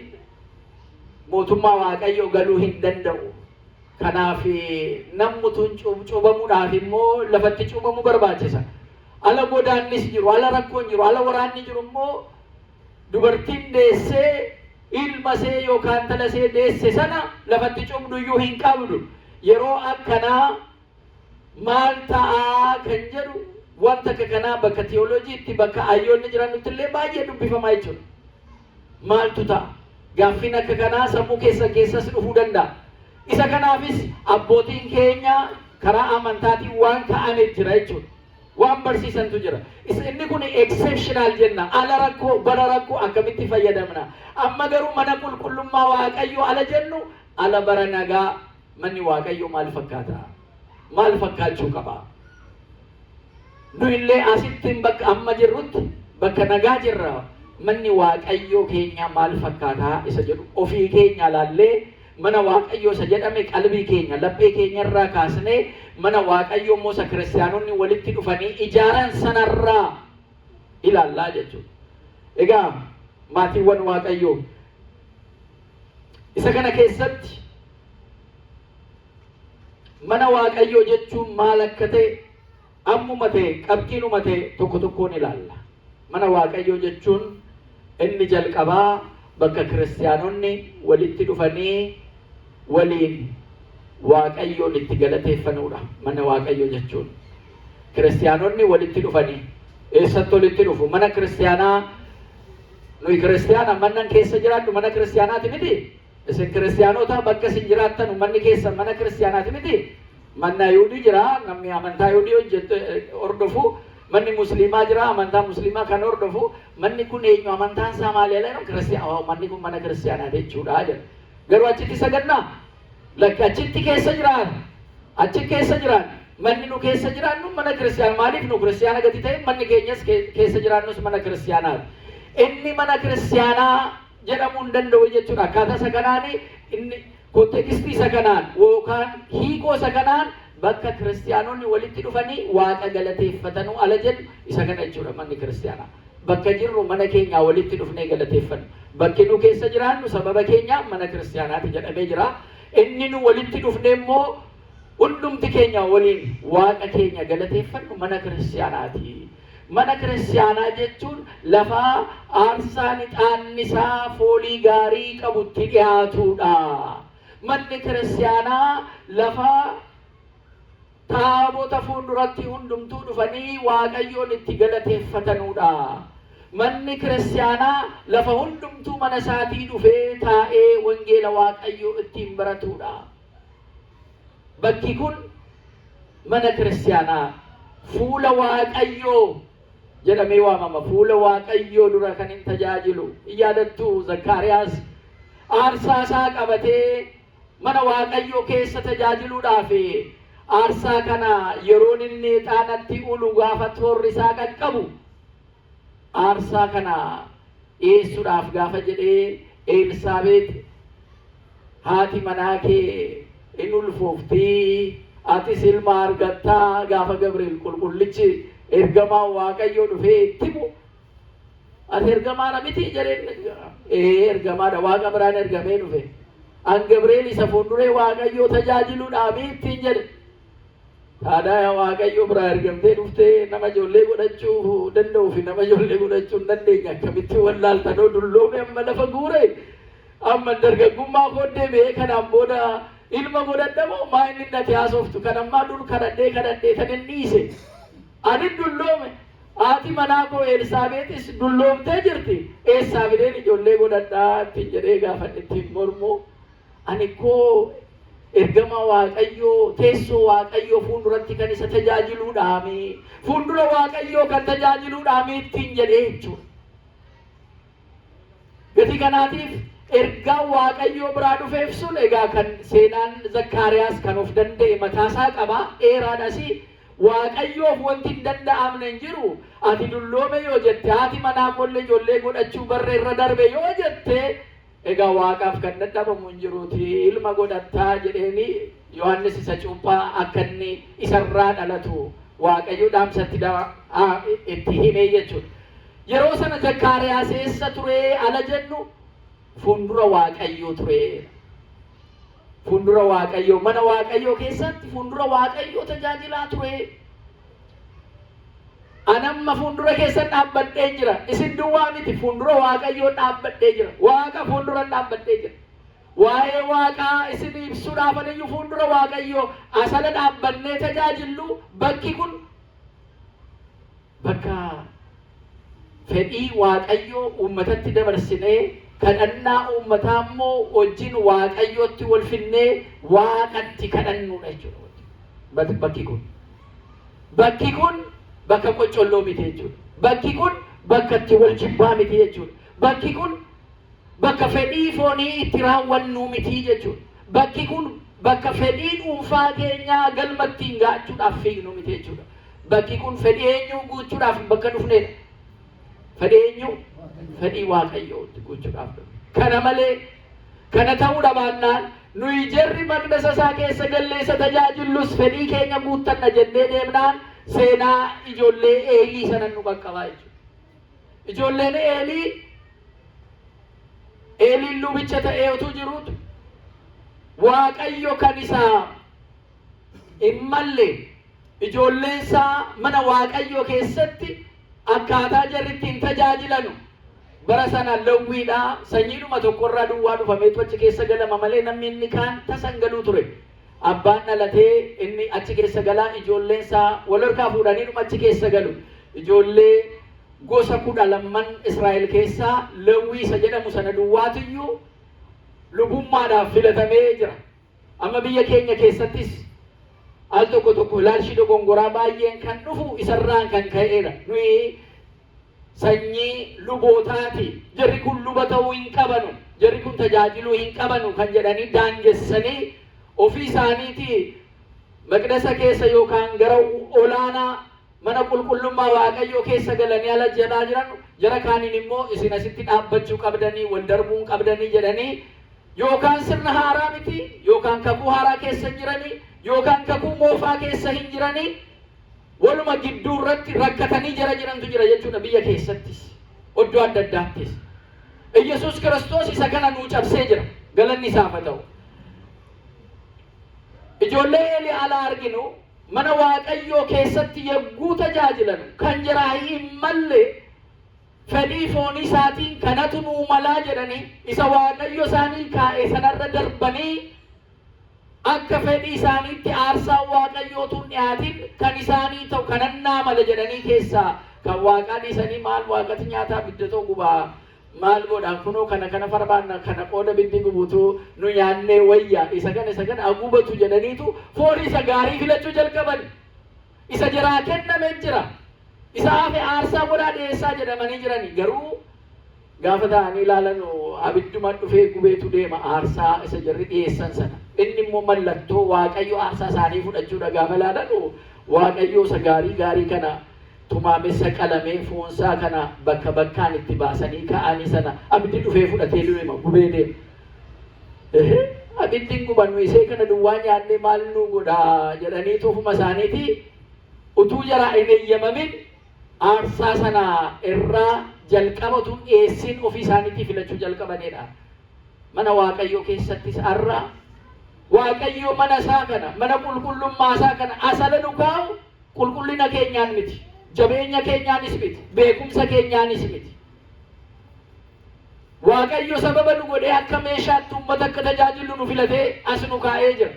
Mootummaa Waaqayyoo galuu hin danda'u. Kanaaf namni tun cuubamuudhaaf immoo lafatti cuubamuu barbaachisa. Ala godaannis jiru, ala rakkoon jiru, ala waraanni jiru immoo dubartiin deessee ilma see yookaan intala see deesse sana lafatti cuubdu iyyuu hin qabdu. Yeroo akkanaa maal ta'aa kan jedhu wanta akka kanaa bakka tiyooloojiitti, bakka hayyoonni jiranitti illee baay'ee dubbifamaa jechuudha. Maaltu ta'a? Gaaffiin akka kanaa sammuu keessa keessas dhufuu danda'a. Isa kanaafis abbootiin keenya karaa amantaatiin waan ka'aniif jira jechuudha. Waan barsiisantu jira. Inni kun exceptional jenna. Ala rakkoo, bara rakkoo akkamitti fayyadamna? Amma garuu mana qulqullummaa Waaqayyoo ala jennu, ala bara nagaa manni Waaqayyoo maal fakkaata? Maal fakkaachuu qaba? Nu illee asitti bakka amma jirrutti bakka nagaa jirra. Manni Waaqayyoo keenya maal fakkaataa isa jedhu ofii keenya laallee, mana Waaqayyoo isa jedhame qalbii keenya, laphee keenya irraa kaasnee, mana Waaqayyoo immoo isa kiristaanonni walitti dhufanii ijaaran sanarraa ilaallaa jechuudha. Egaa maatiiwwan Waaqayyoo, isa kana keessatti mana Waaqayyoo jechuun maal akka ta'e ammuma ta'e qabxiinuma ta'e tokko tokkoon ilaalla. Mana Waaqayyoo jechuun inni jalqabaa bakka kiristaanonni walitti dhufanii waliin Waaqayyoon itti galateeffanudha. Mana Waaqayyoo jechuun kiristaanonni walitti dhufanii eessatti walitti dhufu? Mana kiristaanaa. Nuyi kiristaana, mannan keessa jiraadhu mana kiristaanaati miti? Isin kiristaanota, bakka isin jiraattan manni keessan mana kiristaanaati miti? Manni Ayuudii jira, namni amantaa Ayuudii hojjetu hordofu, manni Musliimaa jira, amantaa Musliimaa kan hordofu. Manni kun eenyu, amantaan isaa maali? Jedhan kiristiyaana, manni kun mana kiristaanaa jechuudha jedha. Garuu achitti sagannaa? Lakki, achitti keessa jiraan, achi keessa jiraan. Manni nu keessa jiraannu mana kiristaanaa. Maaliif? Nu kiristaana gati ta'e, manni keenyas keessa jiraannus mana kiristaanaati. Inni mana kiristaanaa jedhamuu hin danda'u jechuudha. Akkaataa isa kanaan, inni context isa kanaan yookaan hiikoo isa kanaan, bakka kiristaanonni walitti dhufanii Waaqa galateeffatanuu ala jedhu isa kana jechuudha manni kiristaanaa. Bakka jirru mana keenyaa walitti dhufnee galateeffannu. Bakki nu keessa jiraannu sababa keenya mana kiristaanaati jedhamee jira. Inni nu walitti dhufnee immoo hundumti keenya waliin Waaqa keenya galateeffannu mana kiristaanaati. Mana kiristaanaa jechuun lafa aarsaan ixaannisaa foolii gaarii qabutti dhiyaatudha. Manni kiristaanaa lafa taabota fuulduratti hundumtuu dhufanii Waaqayyoon itti galateeffatanudha. Manni kiristaanaa lafa hundumtuu mana isaatii dhufee taa'ee wangeela Waaqayyoo ittiin baratudha. Bakki kun mana kiristaanaa fuula Waaqayyoo jedhamee waamama. Fuula Waaqayyoo dura kan hin tajaajilu. Hin yaadattuu? Zakkaariyaas aarsaa isaa qabatee mana Waaqayyoo keessa tajaajiluudhaaf aarsaa kana yeroon inni ixaanatti ulu, gaafa toorri isaa qaqqabu, aarsaa kana dhiyeessuudhaaf gaafa jedhee, "Elsaabeet haati manaa kee in ulfooftii, atis ilma argattaa," gaafa Gabriel qulqullichi ergamaa Waaqayyoo dhufee itti himu, "Ati ergamaadha miti?" jedheen. "Ee, ergamaadha, Waaqa biraan ergamee dhufe. An Gabriel isa fuulduree Waaqayyoo tajaajiluudhaaf," ittiin jedhe. Taadaa Waaqayyoo biraa ergamtee dhuftee nama ijoollee godhachuu danda'uu fi nama ijoollee godhachuu hin dandeenye akkamitti wallaaltanoo? Dulloome, amma lafa guure, amma dargaggummaa koo deebi'ee kanaan booda ilma godhadhamoo maa? Inni nati haasoftu kan ammaa dur kadhadhee kadhadhee kan inni dhiise. Ani dulloome, haati manaa koo Elsaabeetis dulloomtee jirti, eessaa fideen ijoollee godhadhaa ittiin jedhee gaafa ittiin mormu, ani koo ergama Waaqayyoo, teessoo Waaqayyoo fuulduratti kan isa tajaajiluudhaami, fuuldura Waaqayyoo kan tajaajiluudhaami ittiin jedhee jechuudha. Gatii kanaatiif ergaan Waaqayyoo biraa dhufeef sun, egaa kan seenaan Zakkaariyaas kan of danda'e mataasaa qaba, dheeraadhas. Waaqayyoof wanti hin danda'amne hin jiru. Ati dulloome yoo jette, haati manaa kollee ijoollee godhachuu barra irra darbe yoo jette, egaa Waaqaaf kan dadhabamu hin jiruuti, ilma godhattaa jedheeni Yohannis isa cuuphaa akka inni isarraa dhalatu Waaqayyo dhaamsatti itti himee jechuudha. Yeroo sana Zakkaariyaas eessa ture ala jennu? Fuuldura Waaqayyoo ture. Fuuldura Waaqayyoo, mana Waaqayyoo keessatti fuuldura Waaqayyoo tajaajilaa ture. Anamma fuuldura keessan dhaabbadhee jira. Isin duwwaa miti, fuuldura Waaqayyoo dhaabbadhee jira. Waaqa fuuldura dhaabbadhee jira. Waa'ee Waaqaa isin ibsuudhaaf aniyyuu fuuldura Waaqayyoo asala dhaabbannee tajaajillu. Bakki kun bakka fedhii Waaqayyoo uummatatti dabarsinee, kadhannaa uummataa immoo wajjin Waaqayyootti wal finnee Waaqatti kadhannuudha jechuudha. Bakki kun. Bakki kun bakka qoccolloo miti jechuudha. Bakki kun bakka itti wal jibbaa miti jechuudha. Bakki kun bakka fedhii foonii itti raawwannu miti jechuudha. Bakki kun bakka fedhii dhuunfaa keenyaa galma ittiin ga'achuudhaaf fiignu miti jechuudha. Bakki kun fedhii eenyuu guuchuudhaaf bakka dhufnedha? Fedhii eenyuu? Fedhii Waaqayyoo itti guuchuudhaaf dhufne. Kana malee, kana ta'uu dhabaannaan, nuyi jarri maqdasa isaa keessa gallee isa tajaajillus fedhii keenya guuttanna jennee deemnaan seenaa ijoollee Eelii sana nu qaqqabaa jechuudha. Ijoolleen Eelii, Eeliin lubicha ta'ee utuu jiruutu Waaqayyo kan isaa hin malle ijoolleen isaa mana Waaqayyoo keessatti akkaataa jarri ittiin tajaajilanu. Bara sana Lewwiidha, sanyiidhuma tokkorraa duwwaa dhufameetu achi keessa galama malee namni inni kaan tasa hin galuu ture. Abbaan dhalatee inni achi keessa galaa, ijoolleen isaa wal harkaa fuudhaniidhuma achi keessa galu. Ijoollee gosa 12n Israa'el keessaa Lewwii isa jedhamu sana duwwaatuyyuu lubummaadhaaf filatamee jira. Amma biyya keenya keessattis al tokko tokko ilaalchi dogongoraa baay'een kan dhufu isarraan kan ka'edha. Nuyi sanyii lubootaati. Jarri kun luba ta'uu hin qabanu. Jarri kun tajaajiluu hin qabanu kan jedhanii daangessanii ofii isaaniitii maqdasa keessa yookaan gara olaanaa mana qulqullummaa Waaqayyoo keessa galanii ala jalaa jiran, jara kaaniin immoo isin asitti dhaabbachuu qabdanii, wal darbuu hin qabdanii jedhanii, yookaan sirna haaraa miti, yookaan kakuu haaraa keessa hin jiranii, yookaan kakuu moofaa keessa hin jiranii, waluma gidduu irratti rakkatanii jara jirantu jira jechuudha biyya keessattis iddoo adda addaattis. Iyyasuus Kiristoos isa kana nuu cabsee jira. Galanni isaaf haa ta'u. Ijoollee Eelii alaa arginu mana Waaqayyoo keessatti yogguu tajaajilan kan jaraa hin malle fedhii foonii isaatiin kanatu nuu malaa jedhanii isa Waaqayyo isaanii kaa'e sanarra darbanii akka fedhii isaaniitti aarsaan Waaqayyoo utuu hin dhiyaatin kan isaanii ta'u kanannaa mala jedhanii keessaa kan Waaqaa dhiisanii, maal Waaqati nyaataa biddatoo gubaa maal godha, kunoo kana kana farbaanna, kana qooda biddi gubutu nu nyaannee wayya, isa kana isa kana agubatu jedhaniitu foon isa gaarii filachuu jalqaban. Isa jaraa kenname jira. Isa hafe aarsaa godhaa dhiyeessaa jedhamanii jirani. Garuu gaafa ta'anii ilaalan abidduma dhufee gubeetu deema aarsaa isa jarri dhiyeessan sana. Inni immoo mallattoo Waaqayyo aarsaa isaanii fudhachuudha. Gaafa ilaalan Waaqayyo isa gaarii gaarii kana tumaamessa qalamee foonsaa kana bakka bakkaan itti baasanii ka'anii sana abiddi dhufee fudhatee deema, gubee deema. Abiddi hin gubannu, isee kana duwwaa nyaannee maal nu godhaa jedhanii ofuma isaaniitii utuu jaraa hin eeyyamamin aarsaa sana irraa jalqaba utuu dhiyeessiin ofii isaaniitii filachuu jalqabanidha. Mana Waaqayyoo keessattis har'a Waaqayyo mana isaa kana, mana qulqullummaa isaa kana asala nu kaa'u qulqullina keenyaan miti, jabeenya keenyaanis miti, beekumsa keenyaanis miti. Waaqayyo sababa nu godhee akka meeshaatti uummata akka tajaajilu nu filatee as nu kaa'ee jira.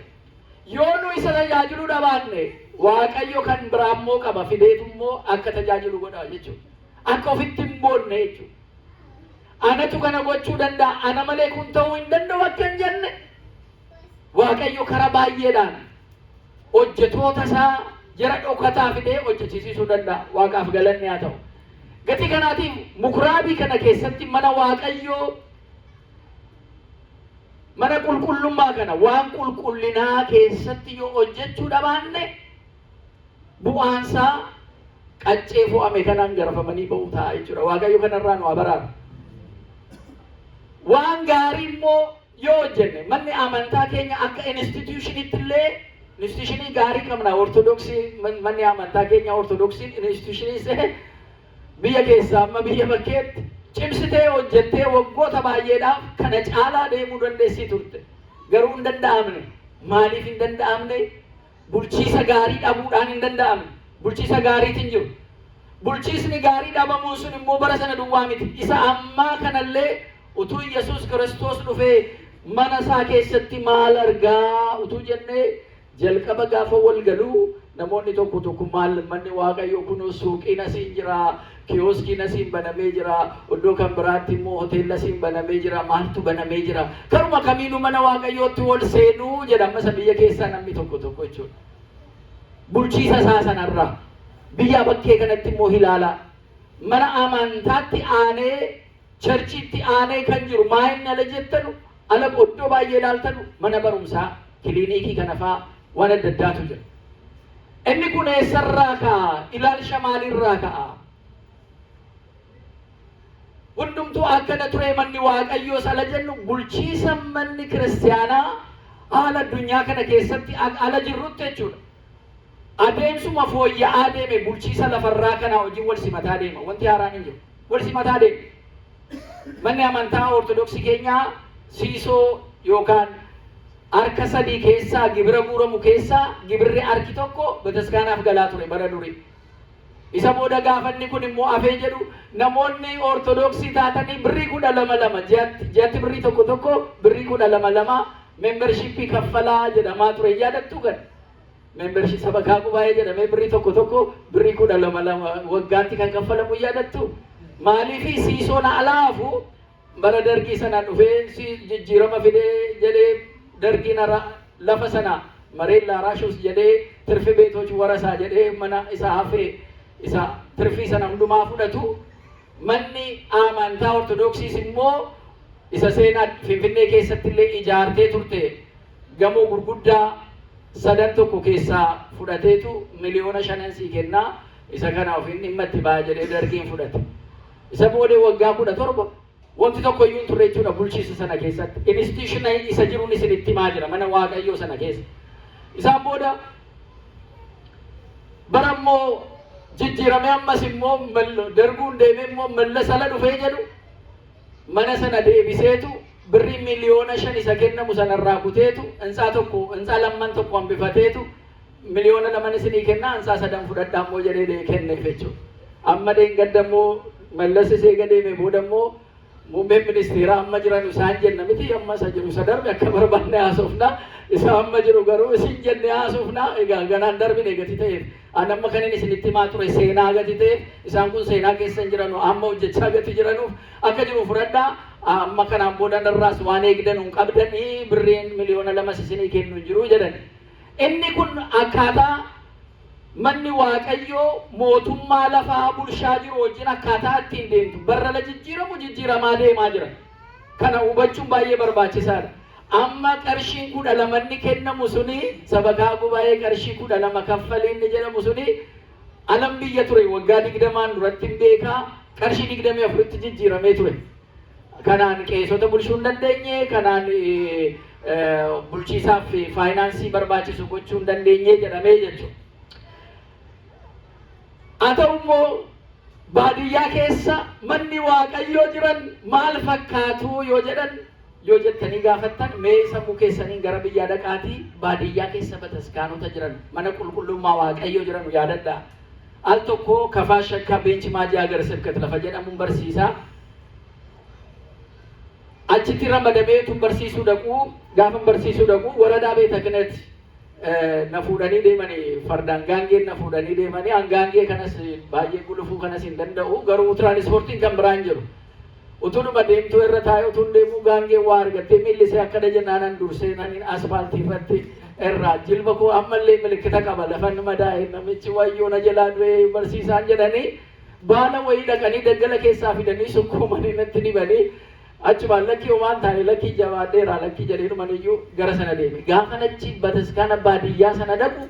Yoo nu isa tajaajiluu dhabaanne Waaqayyo kan biraa immoo qaba, fideetu immoo akka tajaajilu godha jechuudha. Akka ofitti hin boonne jechuudha. Anatu kana gochuu danda'a, ana malee kun ta'uu hin danda'u akka hin jenne Waaqayyo karaa baay'eedhaan hojjetoota isaa jara dhokataa fidee hojjechiisuu danda'a. Waaqaaf galanni haa ta'u. Gatii kanaatiif mukuraabii kana keessatti mana Waaqayyoo, mana qulqullummaa kana waan qulqullinaa keessatti yoo hojjechuu dhabaanne bu'aansaa qaccee fo'ame kanaan garafamanii ba'uu ta'a jechuudha. Waaqayyo kanarraa nu haa baraaru. Waan gaarii immoo yoo hojjenne manni amantaa keenya akka institutionitti illee institutionii gaarii qabna. Ortodoksii, manni amantaa keenya Ortodoksiin institutionii biyya keessaa amma biyya bakkeetti Cimsitee hojjettee waggoota baay'eedhaaf kana caalaa deemuu dandeessii turte. Garuu hin danda'amne. Maaliif hin danda'amne? Bulchiisa gaarii dhabuudhaan hin danda'amne. Bulchiisa gaariitiin jiru. Bulchiisni gaarii dhabamuun sun immoo bara sana duwwaa miti. Isa ammaa kanallee utuu Yesuus Kiristoos dhufee mana isaa keessatti maal argaa utuu jennee, jalqaba gaafa wal galuu namoonni tokko tokko, "Maal manni Waaqayyoo kun? Suuqiin asiin jira, kiyooskiin asiin banamee jira, iddoo kan biraatti immoo hoteelli asiin banamee jira, maaltu banamee jira? Karuma kamiinuu mana Waaqayyootti wal seenuu?" jedha amma isa biyya keessaa namni tokko tokko jechuudha. Bulchiisa isaa sanarraa biyya bakkee kanatti immoo ilaalaa, mana amantaatti aanee, churchiitti aanee kan jiru maa inni ala jettanu, ala iddoo baay'ee ilaaltanu, mana barumsaa, kiliinikii kana faa waan adda addaatu jira. Inni kun eessarraa ka'a? Ilaalcha maalirraa ka'a? Hundumtuu akkana ture. Manni Waaqayyoo ala jennu, bulchiisa manni kiristaanaa haala addunyaa kana keessatti ala jirrutti jechuudha. Adeemsuma fooyya'aa deeme bulchiisa lafarraa kana wajjin wal simataa deema. Wanti haaraan hin jiru. Wal simataa deema. Manni amantaa Ortodoksii keenyaa siisoo yookaan harka sadii keessaa, gibira guuramu keessaa gibirri harki tokko bataskaanaaf galaa ture bara durii. Isa booda gaafanni kun immoo afee jedhu, namoonni Ortodoksii taatanii birrii 12 lama ji'atti ji'atti, birrii tokko tokko, birrii 12 lama membershipii kaffalaa jedhamaa ture, yaadattuu kan? Membership sabakaa gubaa'ee jedhamee birrii tokko tokko, birrii 12 lama waggaatti kan kaffalamu yaadattu? Maaliifi siisoon alaafu bara Dargii sana dhufee si jijjiirama fidee jedhee, Dargiin lafa sana መሬት ላራሹ jedhee, ትርፍ ቤቶች ወረሳ jedhee, mana isa hafee isa tirfii sana hundumaa fudhatu. Manni amantaa Ortodoksiis immoo isa seenaa Finfinnee keessatti illee ijaartee turte, gamoo gurguddaa sadan tokko keessaa fudhateetu, 5 miliyoona sii kennaa, isa kana ofiin dhimma itti ba'a jedhee Dargiin fudhate. Isa booda waggaa 17 wanti tokko iyyuu hin turre jechuudha bulchiisa sana keessatti. Institution isa jiruun isinitti himaa jira mana Waaqayyoo sana keessa. Isaan booda bara immoo jijjiiramee, ammas immoo Darguun deemee immoo Mallas ala dhufee jedhu, mana sana deebiseetu birrii 5 miliyoona isa kennamu sanarraa kuteetu, hintsaa tokko, hintsaa lamman tokko hambifateetu, 2 miliyoona isinii kennaa, hintsaa sadan fudhadhaa immoo jedhee kenneef jechuudha. Amma dheengadda immoo Mallas isee deeme booda immoo muummeen ministeeraa amma jiran isaan jenna miti, amma isa jiru, isa darbe akka barbaanne haasofna, isa amma jiru garuu isin jenne haasofna. Egaa ganaan darbine gati ta'eef, an amma kan inni isinitti himaa ture seenaa gati ta'eef, isaan kun seenaa keessa hin jiranu, amma hojjechaa gati jiranuuf akka jiru fudhadhaa. Amma kanaan booda narraas waan eegdan hin qabdanii, birriin 2 miliyoona isinii kennu hin jiru jedhan. Inni kun akkaataa manni Waaqayyoo mootummaa lafaa bulchaa jiru wajjin akkaataa ittiin deemtu barra la jijjiiramu jijjiiramaa deemaa jira. Kana hubachuun baay'ee barbaachisaadha. Amma qarshiin 12nni kennamu suni, sabakaa gubaa'ee qarshii 12 kaffaliin jedhamu suni, alam biyya ture waggaa 20n duratti hin beekaa, qarshii 24tti jijjiiramee ture. Kanaan qeesota bulchuu hin dandeenye, kanaan bulchiisaaf faayinaansii barbaachisu gochuu hin dandeenye jedhamee jechuudha. Haa ta'u immoo baadiyyaa keessa manni Waaqayyoo jiran maal fakkaatu yoo jedhan, yoo jettanii gaafattan, mee sammuu keessaniin gara biyyaa dhaqaatii baadiyyaa keessa bataskaanota jiran, mana qulqullummaa Waaqayyoo jiran yaadadhaa. Al tokko Kafaa Shakkaa Beench Maajii ሀገረ ስብከት lafa jedhamuun barsiisaa. Achitti ramadameetu barsiisuu dhaquu, gaafa barsiisuu dhaqu ወረዳ ቤተ ክህነት na fuudhanii deemanii, fardaan gaangeen na fuudhanii deemanii. An gaangee kanas baay'ee gulufuu kanas hin danda'u, garuu tiraanispoortiin kan biraan jiru. Utuudhuma deemtuu irra taa'ee utuun deemuu, gaangeen waa argattee miillisee akkana jennaan, an dursee naniin asfaaltii irratti irraa jilba koo ammallee milikkita qaba lafan madaa'e. Namichi, "Wayyoo, na jalaa du'ee barsiisaan," jedhanii, baala wayii dhaqanii daggala keessaa fidanii sukkuumanii natti dibanii, achumaan, "Lakkii, homaan taane, lakkii, jabaadheera, lakkii," jedhee dhumaniyyuu gara sana deeme. Gaafa achi bataskaana baadiyyaa sana dhaqu,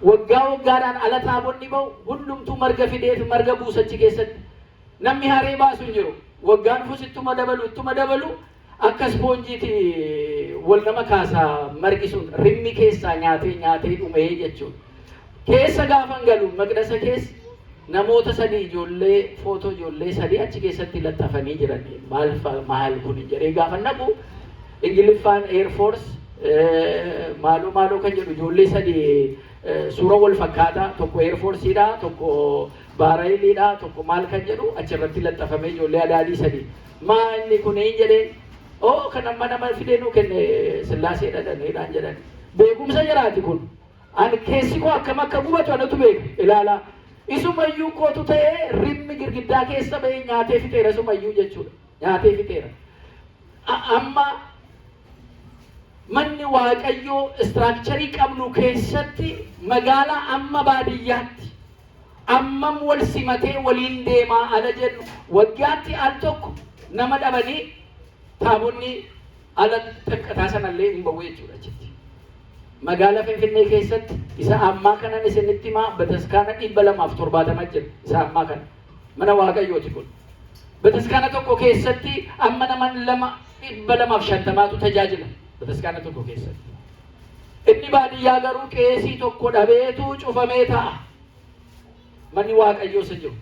waggaa waggaadhaan ala taabonni ba'u hundumtuu marga fideef marga buusachi keessatti. Namni haree baasu hin jiru. Waggaan dhufus ittuma dabalu, ittuma dabalu, akka ispoonjiiti wal nama kaasa margi sun, rimmi keessaa nyaatee nyaatee dhumee jechuudha. Keessa gaafan galu, maqdasa keessa Namoota sadii, ijoollee, footoo ijoollee sadii achi keessatti laxxafanii jiran. Maal maal kun jedhee gaafa naqu, Ingiliffaan Air Force maaloo maaloo kan jedhu, ijoollee sadii suura wal fakkaataa, tokko Air Forceiidha, tokko Baaraayiliidha, tokko maal kan jedhu achirratti laxxafamee, ijoollee adaadii sadii. Maa inni kun hin jedheen. Oo, kan amma nama fidee nuu kenne Sillaaseedha dhaniidhaan jedhan. Beekumsa jiraati kun. Ani keessi koo akkam akka gubatu anatu beeka. Ilaalaa. Isumayyuu kootu ta'ee rimmi girgiddaa keessa ba'ee nyaatee fixeera isumayyuu jechuudha. Nyaatee fixeera. Amma manni Waaqayyoo structure qabnu keessatti magaalaa amma baadiyyaatti ammam wal simatee waliin deemaa ala jennu, waggaatti al tokko nama dhabanii taabonni ala xinqataa sanallee hin ba'u jechuudha achitti. Magaalaa Finfinnee keessatti isa ammaa kanan isinitti himaa, bataskaana 270 jira isa ammaa kana. Mana Waaqayyooti kun. Bataskaana tokko keessatti amma nama lama 250tu tajaajila bataskaana tokko keessatti. Inni baadiyyaa garuu qeesii tokko dhabeetu cufamee ta'a. Manni Waaqayyoo isa jiru.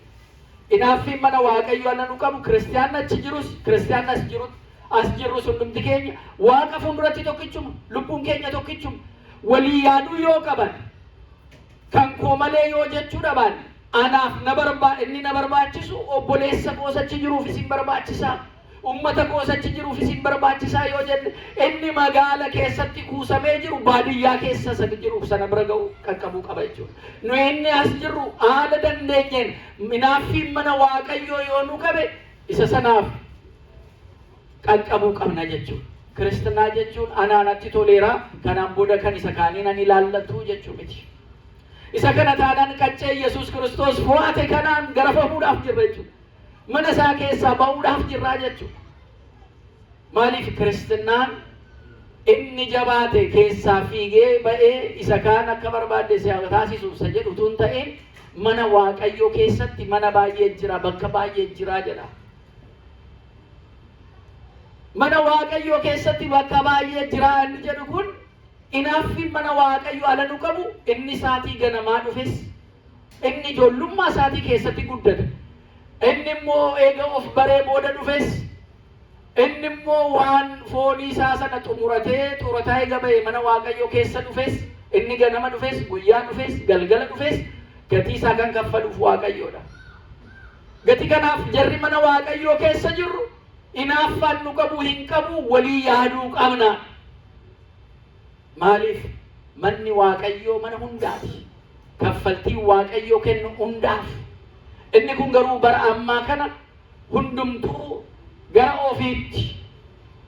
Inaaffiin mana Waaqayyoo ana nu qabu, kiristiyaanni achi jirus, kiristiyaanni as jiru, as jirrus, hundumti keenya Waaqa fuulduratti tokkichuma, lubbuun keenya tokkichuma. Walii yaaduu yoo qaban, kan koo malee yoo jechuu dhaban, anaaf na barbaa inni na barbaachisu obboleessa koos achi jiruuf isin barbaachisaa, ummata koos achi jiruuf isin barbaachisaa yoo jenne, inni magaala keessatti kuusamee jiru baadiyyaa keessa isa jiruuf sana bira ga'u qaqqabuu qaba jechuudha. Nu inni as jirru haala dandeenyeen inaaffiin mana Waaqayyoo yoo nu qabe isa sanaaf qaqqabuu qabna jechuudha. Kiristinaa jechuun anaanatti toleera, kanaan booda kan isa kaaniin ani ilaallatu jechuu miti. Isa kana taanaan qaccee Yesuus Kiristoos fo'ate kanaan garafamuudhaaf jirra jechuudha. Mana isaa keessaa ba'uudhaaf jirraa jechuudha. Maaliif? Kiristinnaan inni jabaate keessaa fiigee ba'ee isa kaan akka barbaadde si taasisu isa jedhu utuu hin ta'in, mana Waaqayyoo keessatti mana baay'ee jira, bakka baay'ee jira jedha. Mana Waaqayyoo keessatti bakka baay'ee jira inni jedhu kun, inaaffiin mana Waaqayyoo ala nu qabu, inni isaatii ganamaa dhufes, inni ijoollummaa isaatii keessatti guddate, inni immoo eega of baree booda dhufes, inni immoo waan foonii isaa sana xumuratee xurataa eega ba'e mana Waaqayyoo keessa dhufes, inni ganama dhufes, guyyaa dhufes, galgala dhufes, gatii isaa kan kaffaluuf Waaqayyoodha. Gatii kanaaf jarri mana Waaqayyoo keessa jirru inaaffaan nu qabu hin qabu, walii yaaduu qabna. Maaliif? Manni Waaqayyoo mana hundaati. Kaffaltiin Waaqayyoo kennu hundaaf. Inni kun garuu bara ammaa kana hundumtuu gara ofiitti,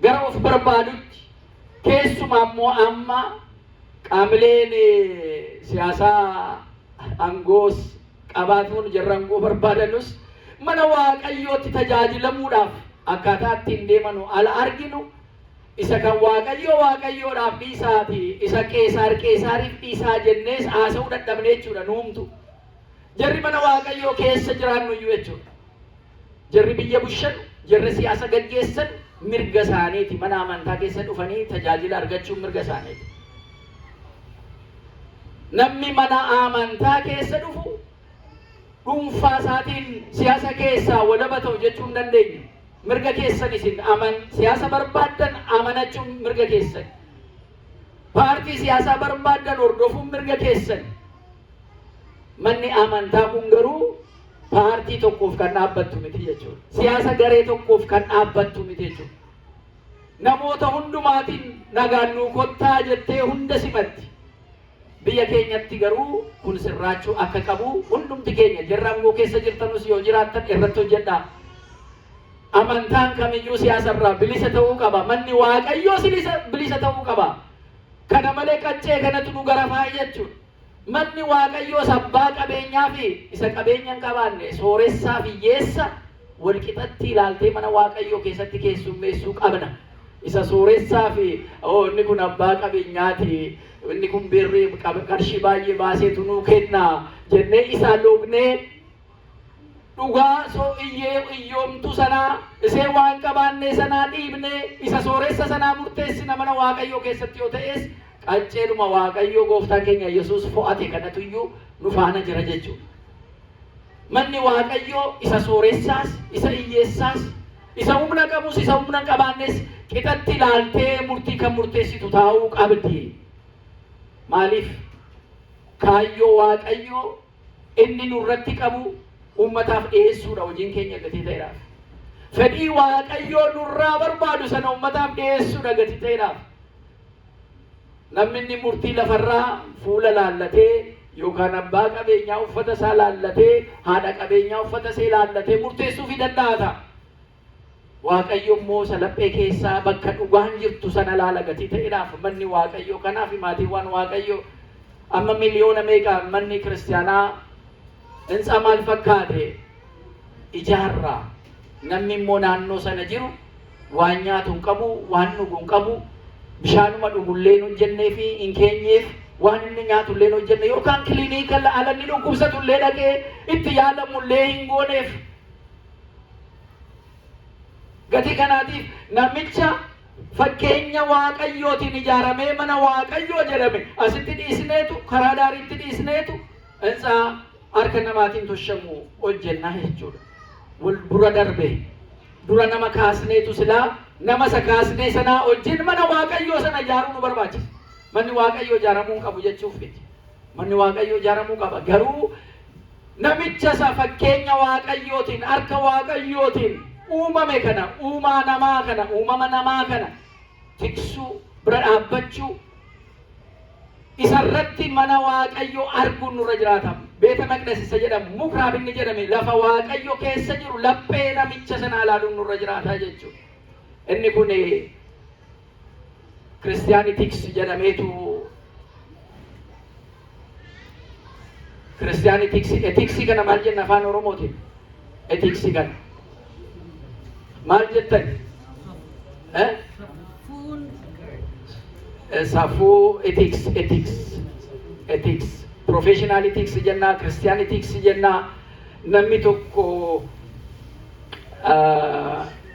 gara of barbaadutti, keessumaa immoo amma qaamileen siyaasaa aangoos qabaatuun jarra aangoo barbaadanus mana Waaqayyootti tajaajilamuudhaaf akkaataa ittiin deemanu ala arginu, isa kan Waaqayyoo Waaqayyoodhaaf dhiisaati, isa Qeesaar Qeesaariif dhiisaa jennees haasa'uu dadhabne jechuudha nuumtu. Jarri mana Waaqayyoo keessa jiraannu iyyuu jechuudha. Jarri biyya bushan, jarri siyaasa gaggeessan mirga isaaniiti. Mana amantaa keessa dhufanii tajaajila argachuun mirga isaaniiti. Namni mana amantaa keessa dhufu dhuunfaa isaatiin siyaasa keessaa walaba ta'u jechuu hin dandeenyu. Mirga keessan isin aman siyaasa barbaaddan amanachuun mirga keessan. Paartii siyaasaa barbaaddan hordofuun mirga keessan. Manni amantaa kun garuu paartii tokkoof kan dhaabbattu miti jechuudha. Siyaasa garee tokkoof kan dhaabbattu miti jechuudha. Namoota hundumaatiin nagaan nuu kottaa jettee hunda simatti. Biyya keenyatti garuu kun sirraachuu akka qabu hundumti keenya, jarra aangoo keessa jirtanus yoo jiraattan, irratti hojjedhaa. Amantaan kamiyyuu siyaasa irraa bilisa ta'uu qaba. Manni Waaqayyoo bilisa ta'uu qaba. Kana malee qaccee kanatu nu garafaa jechuudha. Manni Waaqayyoos abbaa qabeenyaa fi isa qabeenya hin qabaanne, sooressaa fi hiyyeessa walqixatti ilaaltee mana Waaqayyoo keessatti keessummeessuu qabna. Isa sooressaa fi "Oo, inni kun abbaa qabeenyaati, inni kun birrii qarshii baay'ee baaseetu nuu kenna" jennee isaa loognee, dhugaa soo iyyee iyyoomtuu sanaa, isee waan qabaannee sanaa dhiibnee isa sooressa sanaa murteessina mana Waaqayyoo keessatti yoo ta'es, qacceedhuma Waaqayyoo gooftaan keenya Yesuus fo'ate kanatu iyyuu nu faana jira jechuudha. Manni Waaqayyoo isa sooressaas, isa hiyyeessaas, isa humna qabus, isa humna hin qabaannes qixatti ilaaltee murtii kan murteessitu taa'uu qabdi. Maaliif? Kaayyoo Waaqayyoo inni nurratti qabu uummataaf dhiyeessuudha hojiin keenya gatii ta'eedhaaf. Fedhii Waaqayyoo nurraa barbaadu sana uummataaf dhiyeessuudha gatii ta'eedhaaf. Namni inni murtii lafarraa fuula laallatee yookaan abbaa qabeenyaa uffata isaa laallatee, haadha qabeenyaa uffata ishee laallatee murteessuufii danda'a ta'a. Waaqayyo immoo isa laphee keessaa bakka dhugaan jirtu sana laala gatii ta'eedhaaf. Manni Waaqayyoo kanaaf, maatiiwwan Waaqayyoo, amma miliyoona meeqa manni kiristaanaa hintsaa maal fakkaate ijaarra. Namni immoo naannoo sana jiru waan nyaatu hin qabu, waan dhugu hin qabu, bishaanuma dhugullee hin hojjennee fi hin keenyeef, waan inni nyaatullee hin hojjenne, yookaan kiliiniika ala inni dhukkubsatullee dhaqee itti yaalamullee hin gooneef. Gatii kanaatiif namicha fakkeenya Waaqayyootiin ijaaramee mana Waaqayyoo jedhame asitti dhiisneetu, karaa daariitti dhiisneetu, hintsaa harka namaatiin toshamu hojjennaa jechuudha. Wal dura darbe dura nama kaasneetu, silaa nama isa kaasnee sanaa wajjin mana Waaqayyoo sana ijaaruu nu barbaachisa. Manni Waaqayyoo ijaaramuu hin qabu jechuuf miti. Manni Waaqayyoo ijaaramuu qaba. Garuu namicha isa fakkeenya Waaqayyootiin, harka Waaqayyootiin uumame kana, uumaa namaa kana, uumama namaa kana tiksuu, bira dhaabbachuu, isarratti mana Waaqayyoo arguun nurra jiraata. Beeta Maqdas isa jedhamu, mukraab inni jedhame, lafa Waaqayyo keessa jiru laphee namicha sanaa ilaaluun nurra jiraata jechuudha. Inni kun Christian ethics jedhameetu. Christian ethics, ethics kana maal jenna afaan Oromootiin? Ethics kana maal jettan? Eh? Safuu, ethics, ethics, ethics, professional ethics jennaa, Christian ethics jennaa. Namni tokko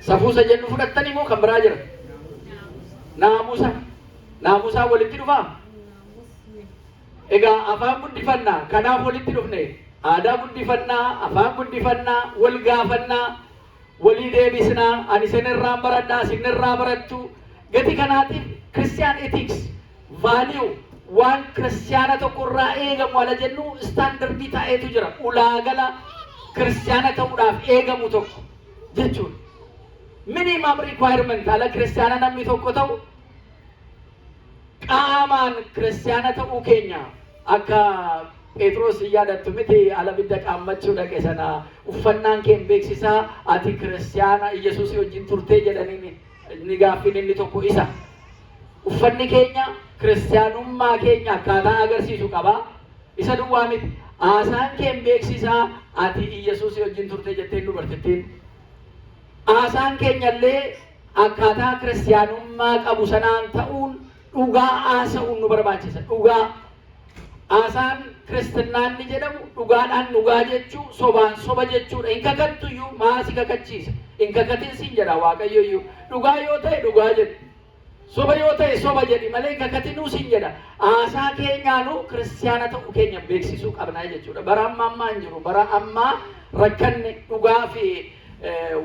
safuusa jennu fudhattanii moo kan biraa jira? Naamusa, naamusaa walitti dhufaa? Egaa afaan guddifannaa kanaaf walitti dhufne. Aadaa guddifannaa, afaan guddifannaa, wal gaafannaa, walii deebisnaa, ani isinirraan baradhaa, isinirraa barattu. Gati kanaatiif Christian ethics value, waan kiristiyaana tokko irraa eegamu ala jennu, standard ta'eetu jira. Ulaagala kiristiyaana ta'uudhaaf eegamu tokko jechuudha. Minimum requirement ala kiristiyaana namni tokko ta'u, qaamaan kiristiyaana ta'uu keenya, akka Phexros hin yaadattu miti, ala bidda qaammachuu dhaqe sana, uffannaan kee hin beeksisaa, ati kiristiyaana Iyyasuusii wajjin turtee jedhaniin. Inni gaaffiin inni tokko isa. Uffanni keenya kiristiyaanummaa keenya akkaataa agarsiisu qaba. Isa duwwaa miti. Haasaan kee hin beeksisaa, ati Iyyasuusii wajjin turtee jetteen dubartittiin. Haasaan keenya illee akkaataa kiristiyaanummaa qabu sanaan ta'uun, dhugaa haasa'uun nu barbaachisa. Dhugaa. Haasaan kiristinnaan ni jedhamu dhugaadhaan dhugaa jechuu, sobaan soba jechuudha. Hin kakattu iyyuu maasi kakachiisa? Hin kakatin siin jedha Waaqayyo iyyuu. Dhugaa yoo ta'e dhugaa jedhu. Soba yoo ta'e soba jedhi malee hin kakatinuu siin jedha. Haasaa keenyaanuu kiristiyaana ta'uu keenya beeksisuu qabnaa jechuudha. Bara amma ammaa hin jiru. Bara ammaa rakkanne, dhugaa fi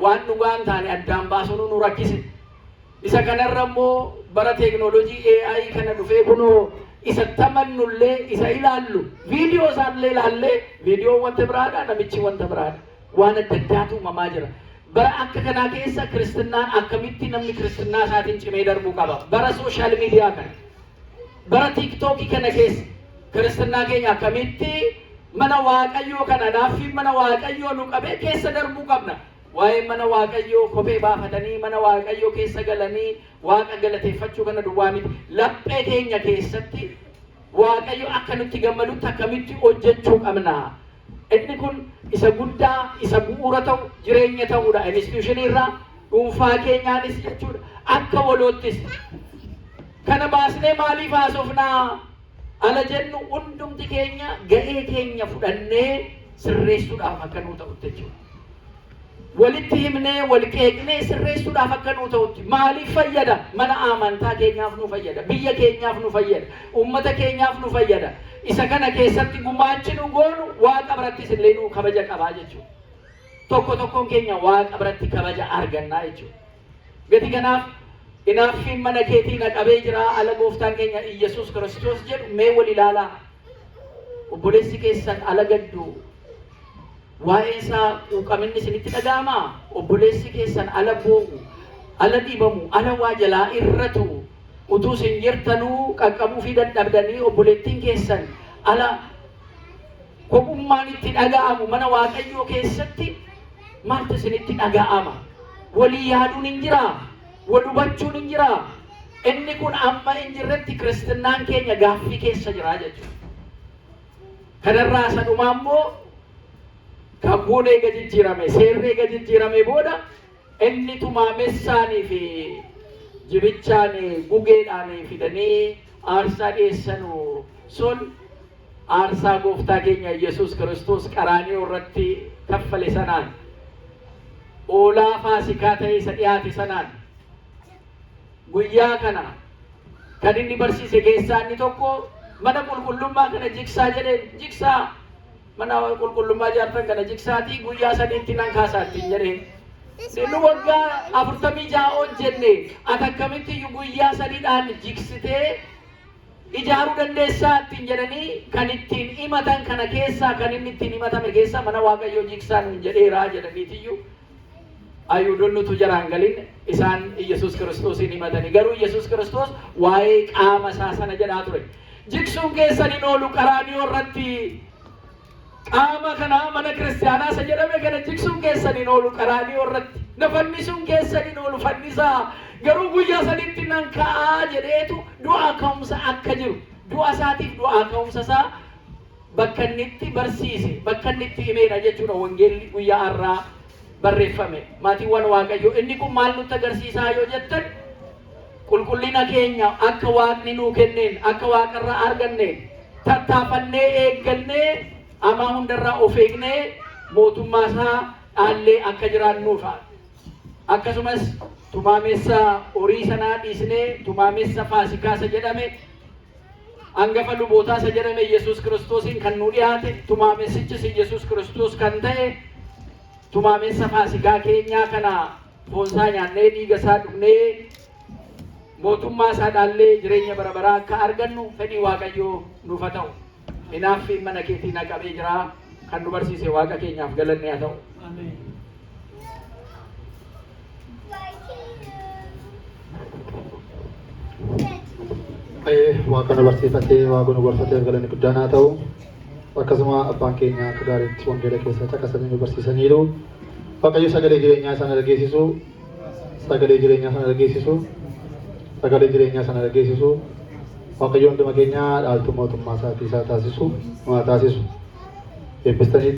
waan dhugaa hin taane addaan baasuun nu rakkise. Isa kanarra immoo bara teeknooloojii AI kana dhufee, kunoo isa tamannullee, isa ilaallu, viidiyoo isaallee ilaallee, viidiyoon wanta biraadha, namichi wanta biraadha. Waan adda addaatu uumamaa jira. Bara akka kanaa keessa kiristinnaan akkamitti namni kiristinnaa isaatiin cimee darbuu qaba? Bara social media kana, bara TikTokii kana keessa kiristinnaa keenya akkamitti, mana Waaqayyoo kana naaffii mana Waaqayyoo nu qabee keessa darbuu qabna? Waa'ee mana Waaqayyoo kophee baafatanii mana Waaqayyoo keessa galanii Waaqa galateeffachuu kana duwwaa miti. Laphee keenya keessatti Waaqayyo akka nutti gammadutti akkamitti hojjechuu qabna? Inni kun isa guddaa, isa bu'uura ta'u, jireenya ta'uudha. Institution irraa dhuunfaa keenyaanis jechuudha. Akka waloottis. Kana baasnee maaliif haasofnaa? Ala jennu, hundumti keenya ga'ee keenya fudhannee sirreessuudhaaf akka nuu ta'utti jechuudha. Walitti himnee, wal qeeqnee sirreessuudhaaf akka nuu ta'utti. Maaliif fayyada? Mana amantaa keenyaaf nu fayyada, biyya keenyaaf nu fayyada, uummata keenyaaf nu fayyada. Isa kana keessatti gumaachi nu goonu Waaqa birattis illee nu kabaja qabaa jechuudha. Tokko tokkoon keenya Waaqa biratti kabaja argannaa jechuudha. Gati kanaaf inaaffiin mana keetii na qabee jira ala Gooftaan keenya Iyyasuus Kiristoos jedhu, mee wal ilaalaa. Obboleessi keessan ala gaddu, waa'een isaa quuqaminni isinitti dhaga'amaa? Obboleessi keessan ala boo'u, ala dhibamu, ala waa jalaa irratu, utuu isin jirtanuu qaqqabuu fi dadhabdanii, obboleettiin keessan ala kophummaan itti dhaga'amu, mana Waaqayyoo keessatti maaltu isinitti dhaga'ama? Walii yaaduun hin jiraa? Wal hubachuun hin jiraa? Inni kun amma hin jirretti kiristinnaan keenya gaaffii keessa jira jechuudha. Kanarraa isa dhumaa immoo, kakuun eega jijjiirame, seerri eega jijjiirame booda, inni tumaamessaanii fi jibichaan gugeedhaan fidanii aarsaa dhiyeessanu sun aarsaa Gooftaa keenya Yesuus Kiristoos Qaraaniyoo irratti kaffale sanaan, hoolaa Faasikaa ta'ee isa dhiyaate sanaan, guyyaa kana kan inni barsiise keessaa inni tokko mana qulqullummaa kana jigsaa jedheen. Jigsaa, mana qulqullummaa ijaartan kana jigsaatii guyyaa 3tti nan kaasaa ittiin jedheen. Nu waggaa 46 hojjenne, ati akkamitti iyyuu guyyaa 3dhaan jigsitee ijaaruu dandeessaa ittiin jedhanii kan ittiin himatan kana keessaa, kan inni ittiin himatame keessaa, mana Waaqayyoo jigsaa nuun jedheeraa jedhaniitiyyuu Ayhuudonni utuu jaraan galin isaan Iyyasuus Kiristoosiin himatanii. Garuu Iyyasuus Kiristoos waa'ee qaama isaa sana jedhaa ture. Jigsuun keessan hin oolu. Qaraaniyoo irratti qaama kana, mana kiristaanaa isa jedhame kana jigsuun keessan hin oolu. Qaraaniyoo irratti na fannisuun keessan hin oolu, fannisaa, garuu guyyaa 3tti nan ka'aa jedheetu du'aa ka'umsa akka jiru, du'a isaatiif du'aa ka'umsa isaa bakka inni itti barsiise, bakka inni itti himeedha jechuudha wangeelli guyyaa har'aa barreeffame. Maatiiwwan Waaqayyoo, inni kun maal nutti agarsiisaa yoo jettan, qulqullina keenya akka Waaqni nuu kenneen, akka Waaqarraa arganneen tattaafannee eeggannee, hamaa hundarraa of eegnee mootummaa isaa dhaallee akka jiraannuufa. Akkasumas tumaamessa horii sanaa dhiisnee tumaamessa Faasikaa isa jedhame, hangafa lubootaa isa jedhame Yesuus Kiristoosiin kan nu dhiyaate, tumaamessichis Yesuus Kiristoos kan ta'e, tumaamessa Faasikaa keenyaa kana foonsaa nyaannee, dhiiga isaa dhugnee, mootummaa isaa dhaallee jireenya bara baraa akka argannu fedhii Waaqayyoo nuuf haa ta'u. Hinaaffiin mana keetii na qabee jira. Kan nu barsiise Waaqa keenyaaf galanni haa ta'u. Ameen. Waaqa nu barsiifatee, Waaqa nu gorfatee galanni guddaan haa ta'u. Akkasuma abbaan keenya akka gaariitti wangeela keessa caqasanii nu barsiisaniiru. Waaqayyo sagalee jireenyaa isaan dhageessisu, sagalee jireenyaa sana dhageessisu, sagalee jireenyaa sana dhageessisu. Waaqayyo hunduma keenya dhaaltuu mootummaa isaatii isaa taasisu, nu haa taasisu. Eebbistanii.